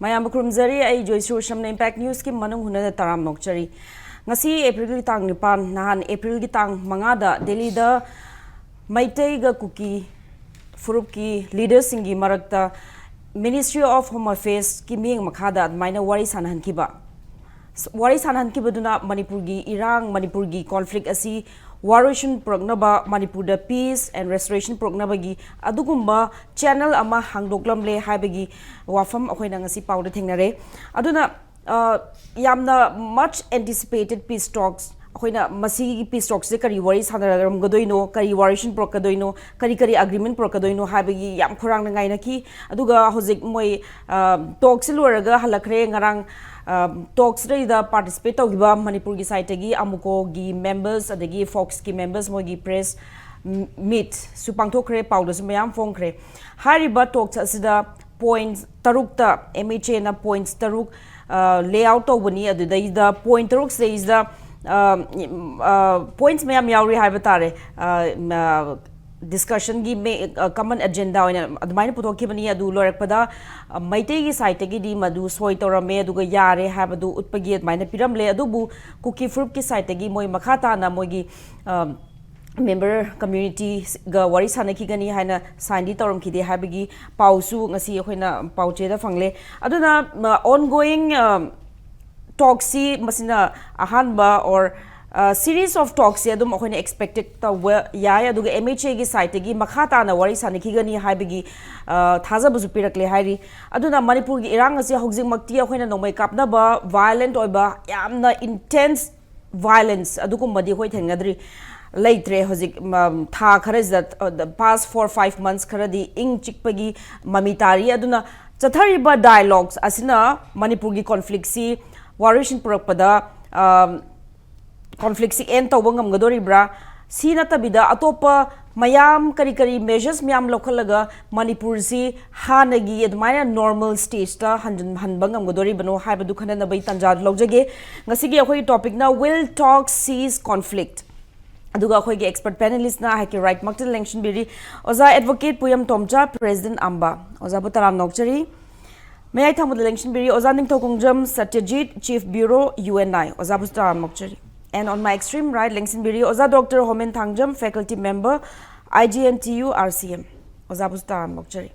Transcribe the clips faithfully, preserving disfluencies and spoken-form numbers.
ꯃꯌꯥꯝꯕꯨ ꯈꯨꯔꯨꯝꯖꯔꯤ꯫ ꯑꯩ Joyshree ꯎꯁꯝꯅ Impact News ꯀꯤ ꯃꯅꯨꯡ ꯍꯨꯠꯅꯗ ꯇꯔꯥꯝ ꯅꯣꯛꯆꯔꯤ꯫ ꯉꯁꯤ April ꯒꯤ ꯇꯥꯡ ꯅꯤꯄꯥꯟ, ꯅꯍꯥꯟ April ꯒꯤ ꯇꯥꯡ ꯃꯉꯥꯗ ꯗꯦꯜꯂꯤꯗ ꯃꯩꯇꯩꯒ ꯀꯨꯀꯤ ꯐꯨꯔꯨꯞꯀꯤ leader ꯁꯤꯡꯒꯤ ꯃꯔꯛꯇ Ministry of Home Affairs ꯀꯤ ꯃꯤꯠꯌꯦꯡ ꯃꯈꯥꯗ ꯑꯗꯨꯃꯥꯏꯅ ꯋꯥꯔꯤ ꯁꯥꯟꯅꯍꯟꯈꯤꯕ꯫ ꯋꯥꯔꯤ ꯁꯥꯟꯅꯍꯟꯈꯤꯕꯗꯨꯅ ꯃꯅꯤꯄꯨꯔꯒꯤ ꯏꯔꯥꯡ, ꯃꯅꯤꯄꯨꯔꯒꯤ conflict ꯑꯁꯤ ꯋꯥꯔꯣꯏꯁꯤꯟ ꯄꯨꯔꯛꯅꯕ, ꯃꯅꯤꯄꯨꯔꯗ peace and restoration ꯄꯨꯔꯛꯅꯕꯒꯤ ꯑꯗꯨꯒꯨꯝꯕ channel ꯑꯃ ꯍꯥꯡꯗꯣꯛꯂꯝꯂꯦ ꯍꯥꯏꯕꯒꯤ ꯋꯥꯐꯝ ꯑꯩꯈꯣꯏꯅ ꯉꯁꯤ ꯄꯥꯎꯗ ꯊꯦꯡꯅꯔꯦ꯫ ꯑꯗꯨꯅ, ꯑ, ꯌꯥꯝꯅ much anticipated peace talks, ꯑꯩꯈꯣꯏꯅ ꯃꯁꯤꯒꯤ peace talks ꯁꯦ ꯀꯔꯤ ꯋꯥꯔꯤ ꯁꯥꯟꯅꯔꯝꯒꯗꯣꯏꯅꯣ, ꯀꯔꯤ ꯋꯥꯔꯣꯏꯁꯤꯟ ꯄꯨꯔꯛꯀꯗꯣꯏꯅꯣ, ꯀꯔꯤ ꯀꯔꯤ agreement ꯄꯨꯔꯛꯀꯗꯣꯏꯅꯣ ꯍꯥꯏꯕꯒꯤ ꯌꯥꯝ ꯈꯧꯔꯥꯡꯅ ꯉꯥꯏꯅꯈꯤ꯫ ꯑꯗꯨꯒ ꯍꯧꯖꯤꯛ ꯃꯣꯏ, ꯑ, talks ꯁꯤ ꯂꯣꯏꯔꯒ ꯍꯜꯂꯛꯈ꯭ꯔꯦ꯫ ꯉꯔꯥꯡ, ꯑ, talks ꯁꯤꯗꯩꯗ participate ꯇꯧꯈꯤꯕ ꯃꯅꯤꯄꯨꯔꯒꯤ side ꯇꯒꯤ ꯑꯃꯨꯀꯣꯒꯤ members, ꯑꯗꯒꯤ ꯐꯣꯛꯁꯀꯤ members, ꯃꯣꯏꯒꯤ press meet ꯁꯨ ꯄꯥꯡꯊꯣꯛꯈ꯭ꯔꯦ, ꯄꯥꯎꯗꯁꯨ ꯃꯌꯥꯝ ꯐꯣꯡꯈ꯭ꯔꯦ꯫ ꯍꯥꯏꯔꯤꯕ talks ꯑꯁꯤꯗ point ꯇꯔꯨꯛꯇ M H A ꯅ points ꯇꯔꯨꯛ, ꯑ, lay out ꯇꯧꯕꯅꯤ꯫ ꯑꯗꯨꯗꯩꯗ point ꯇꯔꯨꯛ ꯁꯤꯗꯩꯁꯤꯗ, ꯑ, ꯎꯝ, ꯑ, points ꯃꯌꯥꯝ ꯌꯥꯎꯔꯤ ꯍꯥꯏꯕ ꯇꯥꯔꯦ꯫ ꯑ, ꯃ-, discussion ꯒꯤ ꯃꯦ-, ꯑ, common agenda ꯑꯣꯏꯅ ꯑꯗꯨꯃꯥꯏꯅ ꯄꯨꯊꯣꯛꯈꯤꯕꯅꯤ꯫ ꯑꯗꯨ ꯂꯣꯏꯔꯛꯄꯗ, ꯑ, ꯃꯩꯇꯩꯒꯤ side ꯇꯒꯤꯗꯤ ꯃꯗꯨ ꯁꯣꯏ ꯇꯧꯔꯝꯃꯦ, ꯑꯗꯨꯒ ꯌꯥꯔꯦ ꯍꯥꯏꯕꯗꯨ ꯎꯠꯄꯒꯤ ꯑꯗꯨꯃꯥꯏꯅ ꯄꯤꯔꯝꯂꯦ꯫ ꯑꯗꯨꯕꯨ ꯀꯨꯀꯤ ꯐꯨꯔꯨꯞꯀꯤ side ꯇꯒꯤ ꯃꯣꯏ ꯃꯈꯥ ꯇꯥꯅ ꯃꯣꯏꯒꯤ, ꯑ, member community ꯒ ꯋꯥꯔꯤ ꯁꯥꯟꯅꯈꯤꯒꯅꯤ ꯍꯥꯏꯅ sign ꯗꯤ ꯇꯧꯔꯝꯈꯤꯗꯦ ꯍꯥꯏꯕꯒꯤ ꯄꯥꯎꯁꯨ ꯉꯁꯤ ꯑꯩꯈꯣꯏꯅ ꯄꯥꯎꯆꯦꯗ ꯐꯪꯂꯦ꯫ ꯑꯗꯨꯅ, ꯑ, ongoing, ꯑ, talks ꯁꯤ ꯃꯁꯤꯅ ꯑꯍꯥꯟꯕ or, ꯑ, series of talks ꯁꯦ ꯑꯗꯨꯝ ꯑꯩꯈꯣꯏꯅ expected ꯇꯧꯕ ꯌꯥꯏ꯫ ꯑꯗꯨꯒ M H A ꯒꯤ side ꯇꯒꯤ ꯃꯈꯥ ꯇꯥꯅ ꯋꯥꯔꯤ ꯁꯥꯟꯅꯈꯤꯒꯅꯤ ꯍꯥꯏꯕꯒꯤ, ꯑ, ꯊꯥꯖꯕꯁꯨ ꯄꯤꯔꯛꯂꯦ ꯍꯥꯏꯔꯤ꯫ ꯑꯗꯨꯅ ꯃꯅꯤꯄꯨꯔꯒꯤ ꯏꯔꯥꯡ ꯑꯁꯤ ꯍꯧꯖꯤꯛꯃꯛꯇꯤ ꯑꯩꯈꯣꯏꯅ ꯅꯣꯡꯃꯩ ꯀꯥꯞꯅꯕ, violent ꯑꯣꯏꯕ, ꯌꯥꯝꯅ intense violence ꯑꯗꯨꯒꯨꯝꯕꯗꯤ ꯑꯩꯈꯣꯏ ꯊꯦꯡꯅꯗ꯭ꯔꯤ, ꯂꯩꯇ꯭ꯔꯦ꯫ ꯍꯧꯖꯤꯛ, ꯃ-, ꯊꯥ ꯈꯔꯁꯤꯗ, ꯑ, the past four five months ꯈꯔꯗꯤ ꯏꯪ ꯆꯤꯛꯄꯒꯤ ꯃꯃꯤ ꯇꯥꯔꯤ꯫ ꯑꯗꯨꯅ ꯆꯠꯊꯔꯤꯕ dialogues ꯑꯁꯤꯅ ꯃꯅꯤꯄꯨꯔꯒꯤ conflict ꯁꯤ ꯋꯥꯔꯣꯏꯁꯤꯟ ꯄꯨꯔꯛꯄꯗ, ꯑ, conflict ꯁꯤ end ꯇꯧꯕ ꯉꯝꯒꯗꯣꯔꯤꯕ꯭ꯔꯥ? ꯁꯤ ꯅꯠꯇꯕꯤꯗ ꯑꯇꯣꯞꯄ ꯃꯌꯥꯝ ꯀꯔꯤ ꯀꯔꯤ measures ꯃꯌꯥꯝ ꯂꯧꯈꯠꯂꯒ ꯃꯅꯤꯄꯨꯔꯁꯤ ꯍꯥꯟꯅꯒꯤ ꯑꯗꯨꯃꯥꯏꯅ normal stage ꯇ ꯍꯟꯖꯤꯟ-, ꯍꯟꯕ ꯉꯝꯒꯗꯣꯔꯤꯕꯅꯣ ꯍꯥꯏꯕꯗꯨ ꯈꯟꯅꯅꯕꯒꯤ ꯇꯥꯟꯖꯥꯗꯨ ꯂꯧꯖꯒꯦ꯫ ꯉꯁꯤꯒꯤ ꯑꯩꯈꯣꯏꯒꯤ topic ꯅ Will talks cease conflict? ꯑꯗꯨꯒ ꯑꯩꯈꯣꯏꯒꯤ expert panelist ꯅ ꯑꯩꯍꯥꯛꯀꯤ right ꯃꯛꯇ ꯂꯦꯡꯁꯤꯟꯕꯤꯔꯤ ꯑꯣꯖꯥ Advocate ꯄꯨꯌꯝ ꯇꯣꯝꯆꯥ, President ꯑꯝꯕ꯫ ꯑꯣꯖꯥꯕꯨ ꯇꯔꯥꯝ ꯅꯣꯛꯆꯔꯤ꯫ ꯃꯌꯥꯏ ꯊꯪꯕꯗ ꯂꯦꯡꯁꯤꯟꯕꯤꯔꯤ ꯑꯣꯖꯥ ꯅꯤꯡꯊꯧꯈꯣꯡꯖꯝ ꯁꯇ꯭ꯌꯖꯤꯠ, Chief Bureau, U N I꯫ ꯑꯣꯖꯥꯕꯨꯁꯨ ꯇꯔꯥꯝꯅ ꯑꯣꯛꯆꯔꯤ꯫ And on my extreme right, ꯂꯦꯡꯁꯤꯟꯕꯤꯔꯤ ꯑꯣꯖꯥ doctor Homen Thangjam, Faculty Member, I G N T U R C M꯫ ꯑꯣꯖꯥꯕꯨꯁꯨ ꯇꯔꯥꯝꯅ ꯑꯣꯛꯆꯔꯤ꯫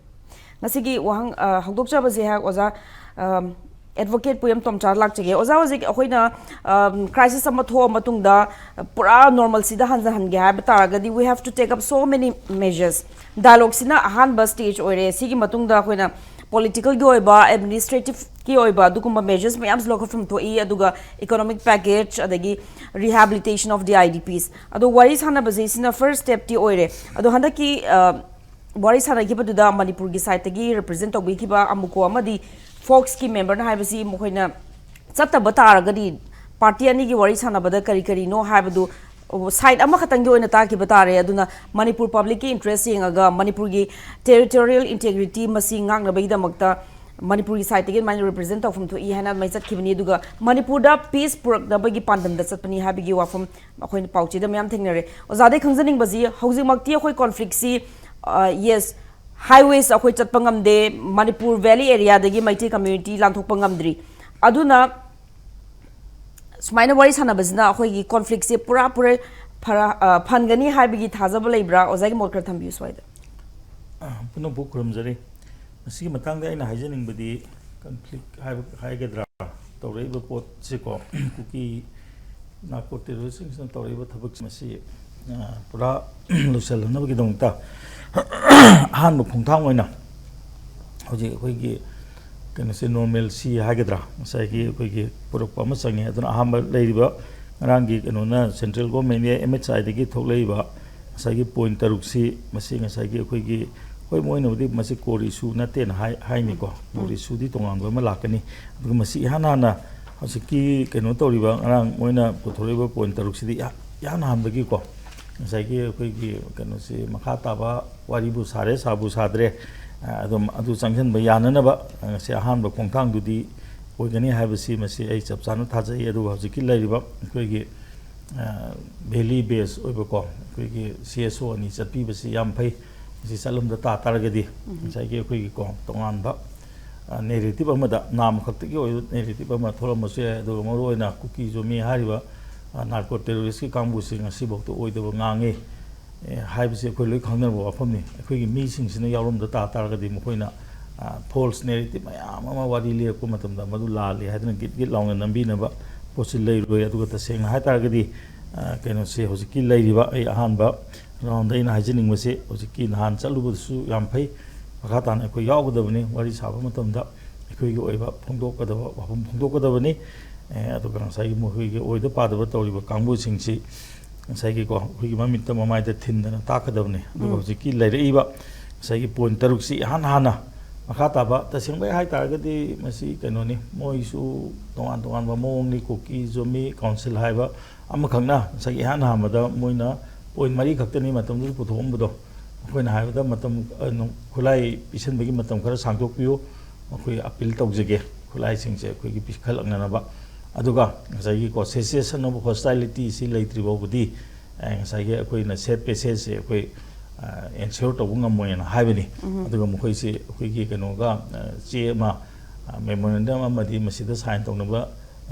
ꯉꯁꯤꯒꯤ ꯋꯥꯍꯪ, ꯑ, ꯍꯧꯗꯣꯛꯆꯕꯁꯦ ꯑꯩꯍꯥꯛ ꯑꯣꯖꯥ, ꯑꯝ, Advocate ꯄꯨꯌꯝ ꯇꯣꯝꯆꯥ ꯂꯥꯛꯆꯒꯦ꯫ ꯑꯣꯖꯥ, ꯍꯧꯖꯤꯛ ꯑꯩꯈꯣꯏꯅ, ꯑꯝ, crisis ꯑꯃ ꯊꯣꯛꯑ ꯃꯇꯨꯡꯗ, ꯑ, ꯄꯨꯔꯥ normalꯁꯤꯗ ꯍꯟꯖꯍꯟꯒꯦ ꯍꯥꯏꯕ ꯇꯥꯔꯒꯗꯤ, we have to take up so many measures꯫ Dialogueꯁꯤꯅ ꯑꯍꯥꯟꯕ stage ꯑꯣꯏꯔꯦ꯫ ꯁꯤꯒꯤ ꯃꯇꯨꯡꯗ ꯑꯩꯈꯣꯏꯅ politicalꯒꯤ ꯑꯣꯏꯕ, administrativeꯀꯤ ꯑꯣꯏꯕ ꯑꯗꯨꯒꯨꯝꯕ measures ꯃꯌꯥꯝꯁꯨ ꯂꯧꯈꯠꯐꯝ ꯊꯣꯛꯏ, ꯑꯗꯨꯒ economic package, ꯑꯗꯒꯤ rehabilitation of the I D Ps꯫ ꯑꯗꯣ ꯋꯥꯔꯤ ꯁꯥꯟꯅꯕꯁꯦ ꯁꯤꯅ first stepꯇꯤ ꯑꯣꯏꯔꯦ꯫ ꯑꯗꯣ ꯍꯟꯗꯛꯀꯤ, ꯑ, ꯋꯥꯔꯤ ꯁꯥꯟꯅꯈꯤꯕꯗꯨꯗ ꯃꯅꯤꯄꯨꯔꯒꯤ sideꯇꯒꯤ represent ꯇꯧꯕꯤꯈꯤꯕ ꯑꯃꯨꯀꯣ ꯑꯃꯗꯤ ꯐꯣꯛꯁꯀꯤ memberꯅ ꯍꯥꯏꯕꯁꯤ, ꯃꯈꯣꯏꯅ ꯆꯠꯇꯕ ꯇꯥꯔꯒꯗꯤ party ꯑꯅꯤꯒꯤ ꯋꯥꯔꯤ ꯁꯥꯟꯅꯕꯗ ꯀꯔꯤ ꯀꯔꯤꯅꯣ ꯍꯥꯏꯕꯗꯨ side ꯑꯃꯈꯛꯇꯪꯒꯤ ꯑꯣꯏꯅ ꯇꯥꯈꯤꯕ ꯇꯥꯔꯦ꯫ ꯑꯗꯨꯅ ꯃꯅꯤꯄꯨꯔ publicꯀꯤ interest ꯌꯦꯡꯉꯒ ꯃꯅꯤꯄꯨꯔꯒꯤ territorial integrity ꯃꯁꯤ ꯉꯥꯛꯅꯕꯒꯤꯗꯃꯛꯇ ꯃꯅꯤꯄꯨꯔꯒꯤ sideꯇꯒꯤ ꯑꯗꯨꯃꯥꯏꯅ represent ꯇꯧꯐꯝ ꯊꯣꯛꯏ ꯍꯥꯏꯅ ꯑꯗꯨꯃꯥꯏꯅ ꯆꯠꯈꯤꯕꯅꯤ꯫ ꯑꯗꯨꯒ ꯃꯅꯤꯄꯨꯔꯗ peace ꯄꯨꯔꯛꯅꯕꯒꯤ ꯄꯥꯟꯗꯝꯗ ꯆꯠꯄꯅꯤ ꯍꯥꯏꯕꯒꯤ ꯋꯥꯐꯝ ꯑꯩꯈꯣꯏꯅ ꯄꯥꯎꯆꯦꯗ ꯃꯌꯥꯝ ꯊꯦꯡꯅꯔꯦ꯫ ꯑꯣꯖꯥꯗꯩ ꯈꯪꯖꯅꯤꯡꯕꯁꯤ, ꯍꯧꯖꯤꯛꯃꯛꯇꯤ ꯑꯩꯈꯣꯏ conflictꯁꯤ, ꯑ, yes, highways ꯑꯩꯈꯣꯏ ꯆꯠꯄ ꯉꯝꯗꯦ, ꯃꯅꯤꯄꯨꯔ valley areaꯗꯒꯤ ꯃꯩꯇꯩ community ꯂꯥꯟꯊꯣꯛꯄ ꯉꯝꯗ꯭ꯔꯤ꯫ ꯑꯗꯨꯅ ꯁꯨꯃꯥꯏꯅ ꯋꯥꯔꯤ ꯁꯥꯟꯅꯕꯁꯤꯅ ꯑꯩꯈꯣꯏꯒꯤ conflictꯁꯦ ꯄꯨꯔꯥ ꯄꯨꯔꯥ ꯐꯔ-, ꯑ, ꯐꯍꯟꯒꯅꯤ ꯍꯥꯏꯕꯒꯤ ꯊꯥꯖꯕ ꯂꯩꯕ꯭ꯔꯥ? ꯑꯣꯖꯥꯒꯤ ꯃꯣꯠ ꯈꯔ ꯊꯝꯕꯤꯌꯨ ꯁ꯭ꯋꯥꯏꯗ꯫ ꯑ, ꯄꯨꯝꯅꯃꯛꯄꯨ ꯈꯨꯔꯨꯝꯖꯔꯤ꯫ ꯃꯁꯤꯒꯤ ꯃꯇꯥꯡꯗ ꯑꯩꯅ ꯍꯥꯏꯖꯅꯤꯡꯕꯗꯤ, conflict ꯍꯥꯏꯕ, ꯍꯥꯏꯒꯗ꯭ꯔꯥ, ꯇꯧꯔꯛꯏꯕ ꯄꯣꯠꯁꯤꯀꯣ, ꯀꯨꯀꯤ ꯅꯥꯔꯀꯣ terroristꯁꯤꯡꯁꯤꯅ ꯇꯧꯔꯛꯏꯕ ꯊꯕꯛꯁꯤ ꯃꯁꯤ, ꯑ, ꯄꯨꯔꯥ ꯂꯣꯏꯁꯤꯜꯍꯟꯅꯕꯒꯤꯗꯃꯛꯇ ꯑꯍꯥꯟꯕ ꯈꯣꯡꯊꯥꯡ ꯑꯣꯏꯅ ꯍꯧꯖꯤꯛ ꯑꯩꯈꯣꯏꯒꯤ ꯀꯩꯅꯣꯁꯦ, normalcy ꯍꯥꯏꯒꯗ꯭ꯔꯥ, ꯉꯁꯥꯏꯒꯤ ꯑꯩꯈꯣꯏꯒꯤ ꯄꯨꯔꯛꯄ ꯑꯃ ꯆꯪꯉꯦ꯫ ꯑꯗꯨꯅ ꯑꯍꯥꯟꯕ ꯂꯩꯔꯤꯕ ꯉꯔꯥꯡꯒꯤ ꯀꯩꯅꯣꯅ, central governmentꯀꯤ M H Iꯗꯒꯤ ꯊꯣꯛꯂꯛꯏꯕ ꯉꯁꯥꯏꯒꯤ point ꯇꯔꯨꯛꯁꯤ, ꯃꯁꯤ ꯉꯁꯥꯏꯒꯤ ꯑꯩꯈꯣꯏꯒꯤ, ꯍꯣꯏ, ꯃꯣꯏꯅꯕꯨꯗꯤ ꯃꯁꯤ core issue ꯅꯠꯇꯦꯅ ꯍꯥꯏ-, ꯍꯥꯏꯅꯤꯀꯣ꯫ Core issueꯗꯤ ꯇꯣꯉꯥꯟꯕ ꯑꯃ ꯂꯥꯛꯀꯅꯤ꯫ ꯑꯗꯨꯒ ꯃꯁꯤ ꯏꯍꯥꯟ ꯍꯥꯟꯅ ꯍꯧꯖꯤꯛꯀꯤ ꯀꯩꯅꯣ ꯇꯧꯔꯤꯕ, ꯉꯔꯥꯡ ꯃꯣꯏꯅ ꯄꯨꯊꯣꯔꯛꯏꯕ point ꯇꯔꯨꯛꯁꯤꯗꯤ ꯏꯍꯥ-, ꯏꯍꯥꯟ ꯍꯥꯟꯕꯒꯤꯀꯣ, ꯉꯁꯥꯏꯒꯤ ꯑꯩꯈꯣꯏꯒꯤ ꯀꯩꯅꯣꯁꯤ, ꯃꯈꯥ ꯇꯥꯕ ꯋꯥꯔꯤꯕꯨ ꯁꯥꯔꯦ, ꯁꯥꯕꯨ ꯁꯥꯗ꯭ꯔꯦ, ꯑ, ꯑꯗꯨꯝ ꯑꯗꯨ ꯆꯪꯁꯤꯟꯕ ꯌꯥꯅꯅꯕ, ꯑ, ꯉꯁꯤ ꯑꯍꯥꯟꯕ ꯈꯣꯡꯊꯥꯡꯗꯨꯗꯤ ꯑꯣꯏꯒꯅꯤ ꯍꯥꯏꯕꯁꯤ, ꯃꯁꯤ ꯑꯩ ꯆꯞ ꯆꯥꯅ ꯊꯥꯖꯩ꯫ ꯑꯗꯨꯒ ꯍꯧꯖꯤꯛꯀꯤ ꯂꯩꯔꯤꯕ ꯑꯩꯈꯣꯏꯒꯤ, ꯑ, valley base ꯑꯣꯏꯕꯀꯣ, ꯑꯩꯈꯣꯏꯒꯤ C S O ꯑꯅꯤ ꯆꯠꯄꯤꯕꯁꯤ ꯌꯥꯝ ꯐꯩ꯫ ꯃꯁꯤ ꯆꯠꯂꯝꯗ ꯇꯥ ꯇꯥꯔꯒꯗꯤ, ꯎꯝ꯫ ꯉꯁꯥꯏꯒꯤ ꯑꯩꯈꯣꯏꯒꯤꯀꯣ, ꯇꯣꯉꯥꯟꯕ, ꯅꯦꯔꯦꯇꯤꯞ ꯑꯃꯗ, ꯅꯥꯝ ꯈꯛꯇꯒꯤ ꯑꯣꯏꯕ ꯅꯦꯔꯦꯇꯤꯞ ꯑꯃ ꯊꯣꯛꯂꯝꯕꯁꯨ ꯌꯥꯏ꯫ ꯑꯗꯨꯒ ꯃꯔꯨꯑꯣꯏꯅ ꯀꯨꯀꯤ ꯖꯣꯃꯤ ꯍꯥꯏꯔꯤꯕ ꯅꯥꯔꯀꯣ ꯇꯦꯔꯣꯔꯤꯁꯀꯤ ꯀꯥꯡꯕꯨꯁꯤ ꯉꯁꯤꯐꯥꯎꯗ ꯑꯣꯏꯗꯕ ꯉꯥꯡꯉꯤ꯫ ꯑꯦ, ꯍꯥꯏꯕꯁꯤ ꯑꯩꯈꯣꯏ ꯂꯣꯏ ꯈꯪꯅꯔꯕ ꯋꯥꯐꯝꯅꯤ꯫ ꯑꯩꯈꯣꯏꯒꯤ ꯃꯤꯁꯤꯡꯁꯤꯅ ꯌꯥꯎꯔꯝꯗ ꯇꯥ ꯇꯥꯔꯒꯗꯤ ꯃꯈꯣꯏꯅ ꯐꯣꯜꯁ ꯅꯦꯔꯦꯇꯤꯞ ꯃꯌꯥꯝ ꯑꯃ ꯋꯥꯔꯤ ꯂꯤꯔꯛꯄ ꯃꯇꯝꯗ ꯃꯗꯨ ꯂꯥꯜꯂꯤ ꯍꯥꯏꯗꯅ ꯒꯤꯠ ꯒꯤꯠ ꯂꯥꯎꯅ ꯅꯝꯕꯤꯅꯕ ꯄꯣꯠꯁꯤ ꯂꯩꯔꯣꯏ꯫ ꯑꯗꯨꯒ ꯇꯁꯦꯡꯅ ꯍꯥꯏ ꯇꯥꯔꯒꯗꯤ, ꯑ, ꯀꯩꯅꯣꯁꯦ, ꯍꯧꯖꯤꯛꯀꯤ ꯂꯩꯔꯤꯕ ꯑꯩ ꯑꯍꯥꯟꯕ ꯔꯥꯎꯟꯗ ꯑꯩꯅ ꯍꯥꯏꯖꯅꯤꯡꯕꯁꯤ, ꯍꯧꯖꯤꯛꯀꯤ ꯅꯍꯥꯟ ꯆꯠꯂꯨꯕꯗꯨꯁꯨ ꯌꯥꯝ ꯐꯩ, ꯃꯈꯥ ꯇꯥꯅ ꯑꯩꯈꯣꯏ ꯌꯥꯎꯒꯗꯕꯅꯤ꯫ ꯋꯥꯔꯤ ꯁꯥꯕ ꯃꯇꯝꯗ ꯑꯩꯈꯣꯏꯒꯤ ꯑꯣꯏꯕ ꯐꯣꯡꯗꯣꯛꯀꯗꯕ ꯋꯥꯐꯝ ꯐꯣꯡꯗꯣꯛꯀꯗꯕꯅꯤ꯫ ꯑꯦ, ꯑꯗꯨꯒ ꯉꯁꯥꯏꯒꯤ ꯃꯈꯣꯏꯒꯤ ꯑꯣꯏꯗ ꯄꯥꯗꯕ ꯇꯧꯔꯤꯕ ꯀꯥꯡꯕꯨꯁꯤꯡꯁꯤ ꯉꯁꯥꯏꯒꯤꯀꯣ, ꯑꯩꯈꯣꯏꯒꯤ ꯃꯃꯤꯠꯇ ꯃꯃꯥꯏꯗ ꯊꯤꯟꯗꯅ ꯇꯥꯛꯀꯗꯕꯅꯤ꯫ ꯑꯗꯨꯒ ꯎꯝ꯫ ꯍꯧꯖꯤꯛꯀꯤ ꯂꯩꯔꯛꯏꯕ ꯉꯁꯥꯏꯒꯤ ꯄꯣꯏꯟ ꯇꯔꯨꯛꯁꯤ ꯏꯍꯥꯟ ꯍꯥꯟꯅ ꯃꯈꯥ ꯇꯥꯕ, ꯇꯁꯦꯡꯕꯩ ꯍꯥꯏ ꯇꯥꯔꯒꯗꯤ ꯃꯁꯤ ꯀꯩꯅꯣꯅꯤ, ꯃꯣꯏꯁꯨ ꯇꯣꯉꯥꯟ ꯇꯣꯉꯥꯟꯕ ꯃꯑꯣꯡꯅꯤ꯫ ꯀꯨꯀꯤ ꯖꯣꯃꯤ ꯀꯥꯎꯟꯁꯤꯜ ꯍꯥꯏꯕ ꯑꯃꯈꯛꯅ ꯉꯁꯥꯏꯒꯤ ꯏꯍꯥꯟ ꯍꯥꯟꯕꯗ ꯃꯣꯏꯅ ꯄꯣꯏꯟ ꯃꯔꯤ ꯈꯛꯇꯅꯤ ꯃꯇꯝꯗꯨꯗ ꯄꯨꯊꯣꯛꯑꯝꯕꯗꯣ꯫ ꯃꯈꯣꯏꯅ ꯍꯥꯏꯕꯗ ꯃꯇꯝ, ꯑ, ꯅꯨ-, ꯈꯨꯠꯂꯥꯏ ꯄꯤꯁꯟꯕꯒꯤ ꯃꯇꯝ ꯈꯔ ꯁꯥꯡꯗꯣꯛꯄꯤꯌꯨ, ꯃꯈꯣꯏ ꯑꯄꯤꯜ ꯇꯧꯖꯒꯦ, ꯈꯨꯠꯂꯥꯏꯁꯤꯡꯁꯦ ꯑꯩꯈꯣꯏꯒꯤ ꯄꯤꯈꯠꯂꯛꯅꯅꯕ꯫ ꯑꯗꯨꯒ ꯉꯁꯥꯏꯒꯤꯀꯣ, cessation of hostility ꯁꯤ ꯂꯩꯇ꯭ꯔꯤ ꯐꯥꯎꯕꯗꯤ, ꯑ, ꯉꯁꯥꯏꯒꯤ ꯑꯩꯈꯣꯏꯅ safe passage ꯁꯦ ꯑꯩꯈꯣꯏ, ꯑ, ensure ꯇꯧꯕ ꯉꯝꯃꯣꯏꯅ ꯍꯥꯏꯕꯅꯤ꯫ ꯎꯝ꯫ ꯑꯗꯨꯒ ꯃꯈꯣꯏꯁꯤ ꯑꯩꯈꯣꯏꯒꯤ ꯀꯩꯅꯣꯒ, ꯑ, ꯆꯦ ꯑꯃ, ꯑ, memorandum ꯑꯃꯗꯤ ꯃꯁꯤꯗ sign ꯇꯧꯅꯕ